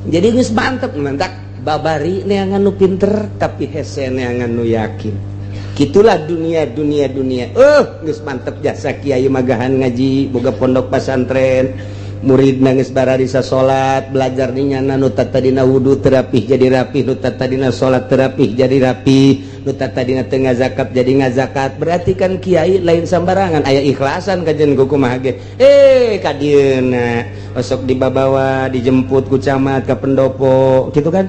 Jadi geus mantep, mantak babari neangan nu pinter tapi hese neangan nu yakin. Gitulah dunia, dunia, dunia. Geus mantep jasa kiai magahan ngaji, boga pondok pesantren, murid nangis bararisa salat, belajar dinyana. Nu tadina wudu teu rapih jadi rapih, nu tadina salat teu rapih jadi rapih, nu tadina teu ngazakat jadi ngazakat. Berarti kan kiai lain sambarangan, aya ikhlasan kajen kumaha ge. Eh ka dieuna osok dibabawa, dijemput ku camat ka pendopo gitu kan,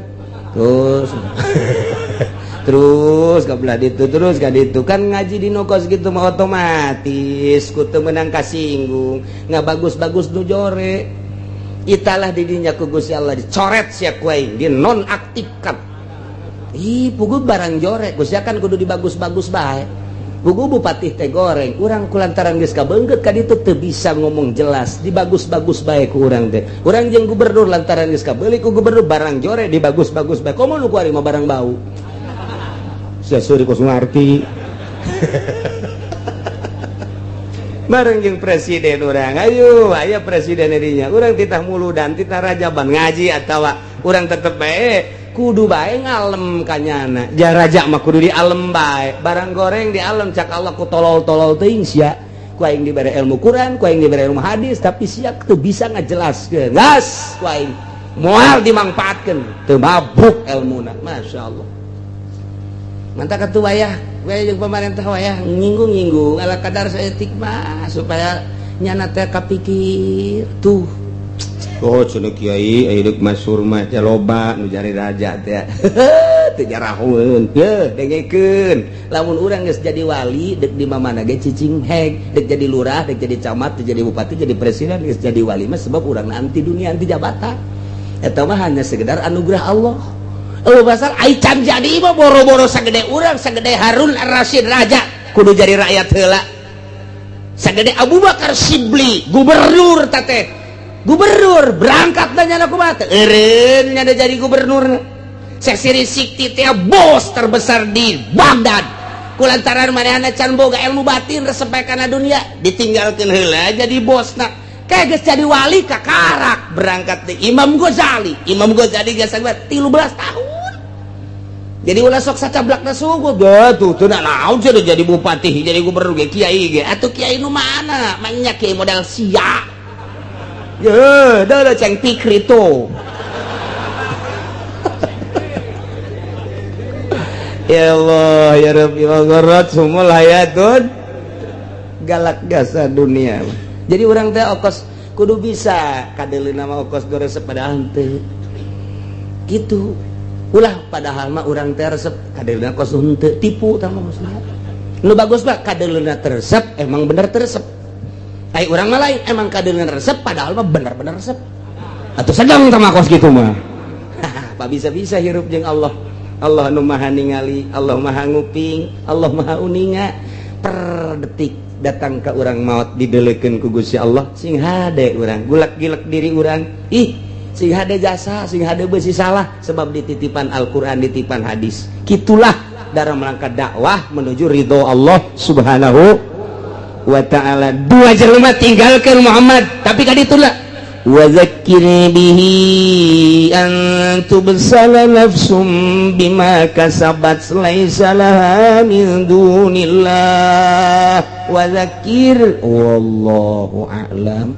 terus terus ke belah itu, terus ka ditu kan ngaji di nokos gitu mah otomatis ku teu meunang kasinggung. Nggak bagus-bagus nu jore italah didinya ku Gusti Allah dicoret sia ku aing, dinonaktifkan. Ih, puguh barang jore Gusti kan kudu dibagus-bagus bae. Puguh bupati teh goreng urang kulantaran geus kabeungkeut ka ditu teu bisa ngomong jelas, dibagus-bagus bae ku urang teh. Urang jeung gubernur lantaran geus kabeuli ku gubernur, barang jore dibagus-bagus bae. Komo nu kuari mah barang bau sia seuri kos ngarti. Bareng jeung presiden urang, ayo aya presiden dinya, urang titah muludan, titah rajaban, ngaji atawa urang tetep bae kudu bae ngalem kanyana. Jaraja mah kudu dialem bae, barang goreng dialem. Cak Allah ku tolol-tolol teuing sia, ku aing dibere ilmu Quran, ku aing dibere ilmu hadis, tapi sia teu bisa ngajelaskeun. Gas ku aing moal dimangfaatkeun, teu mabuk ilmuna. Masya Allah. Mantap atuh wayah wayah jeung pemerintah, wayah nyinggung-nyinggung ala kadar saeutik mah supaya nyana teh kapikir tuh. Oh, cenah kiai aya deuk masyhur mah teh loba nu jari raja teh teu jarahoeun. Heuh, dengekeun, lamun urang geus jadi wali deuk di mamana ge cicing heg, deuk jadi lurah, deuk jadi camat, deuk jadi bupati, jadi presiden, geus jadi wali mah sebab urang anti dunia, anti jabatan. Eta mah hanya sekedar anugerah Allah. Oh, pasal ai can jadi mah boro-boro sagede urang, sagede Harun Ar-Rasyid raja kudu jadi rakyat heula, sagede Abu Bakar Sibli gubernur tate. Gubernur berangkat dan nyana kumaha teh eureun nya jadi gubernur. Syekh Siri Sikti teh bos terbesar di Baghdad. Kulantaran manehna can boga ilmu batin, resep kana dunia, ditinggalkeun heula jadi bosna. Kayak geus jadi wali, kakarak berangkat di Imam Ghazali. Imam Ghazali geus 13 tahun. Jadi ulah sok sacablakna suguh tuh tuh naon sih jadi bupati, jadi gubernur ge, kiai ge atuh. Kiai nu mana manya? Kiai modal sia ye dah ceng pikri tuh. Ya Allah ya Rabbi, wa gharrathumul hayatun, galak gasa dunia. Jadi orang teh okos kudu bisa kadeuleu mah okos goresep, padahal henteu gitu. Ulah padahal mah urang teh resep, kadeuleu kos henteu. Tipu tah mah maksudna. Nu bagus mah kadeleuna teresep, emang bener teresep. Ai urang mah lain, emang kadeleuna resep, padahal mah bener-bener resep atau sedang tah mah kos gitu mah. Pak, bisa-bisa hirup jeung Allah. Allah nu maha ningali, Allah maha nguping, Allah maha uninga. Per detik datang ke urang maut didelekeun ku Gusti Allah. Sing hade urang gulak-gilek diri urang, ih, sing hade jasa, sing hade besi salah, sebab dititipan Al-Quran, dititipan hadis. Gitulah dalam rangka dakwah menuju ridho Allah Subhanahu wa Ta'ala. Dua jelema tinggalkan Muhammad, tapi kan itulah, wa dzakkir bihi an tubsala nafsum bima kasabat laisa laha min dunillah wa dzakkir, wallahu a'lam.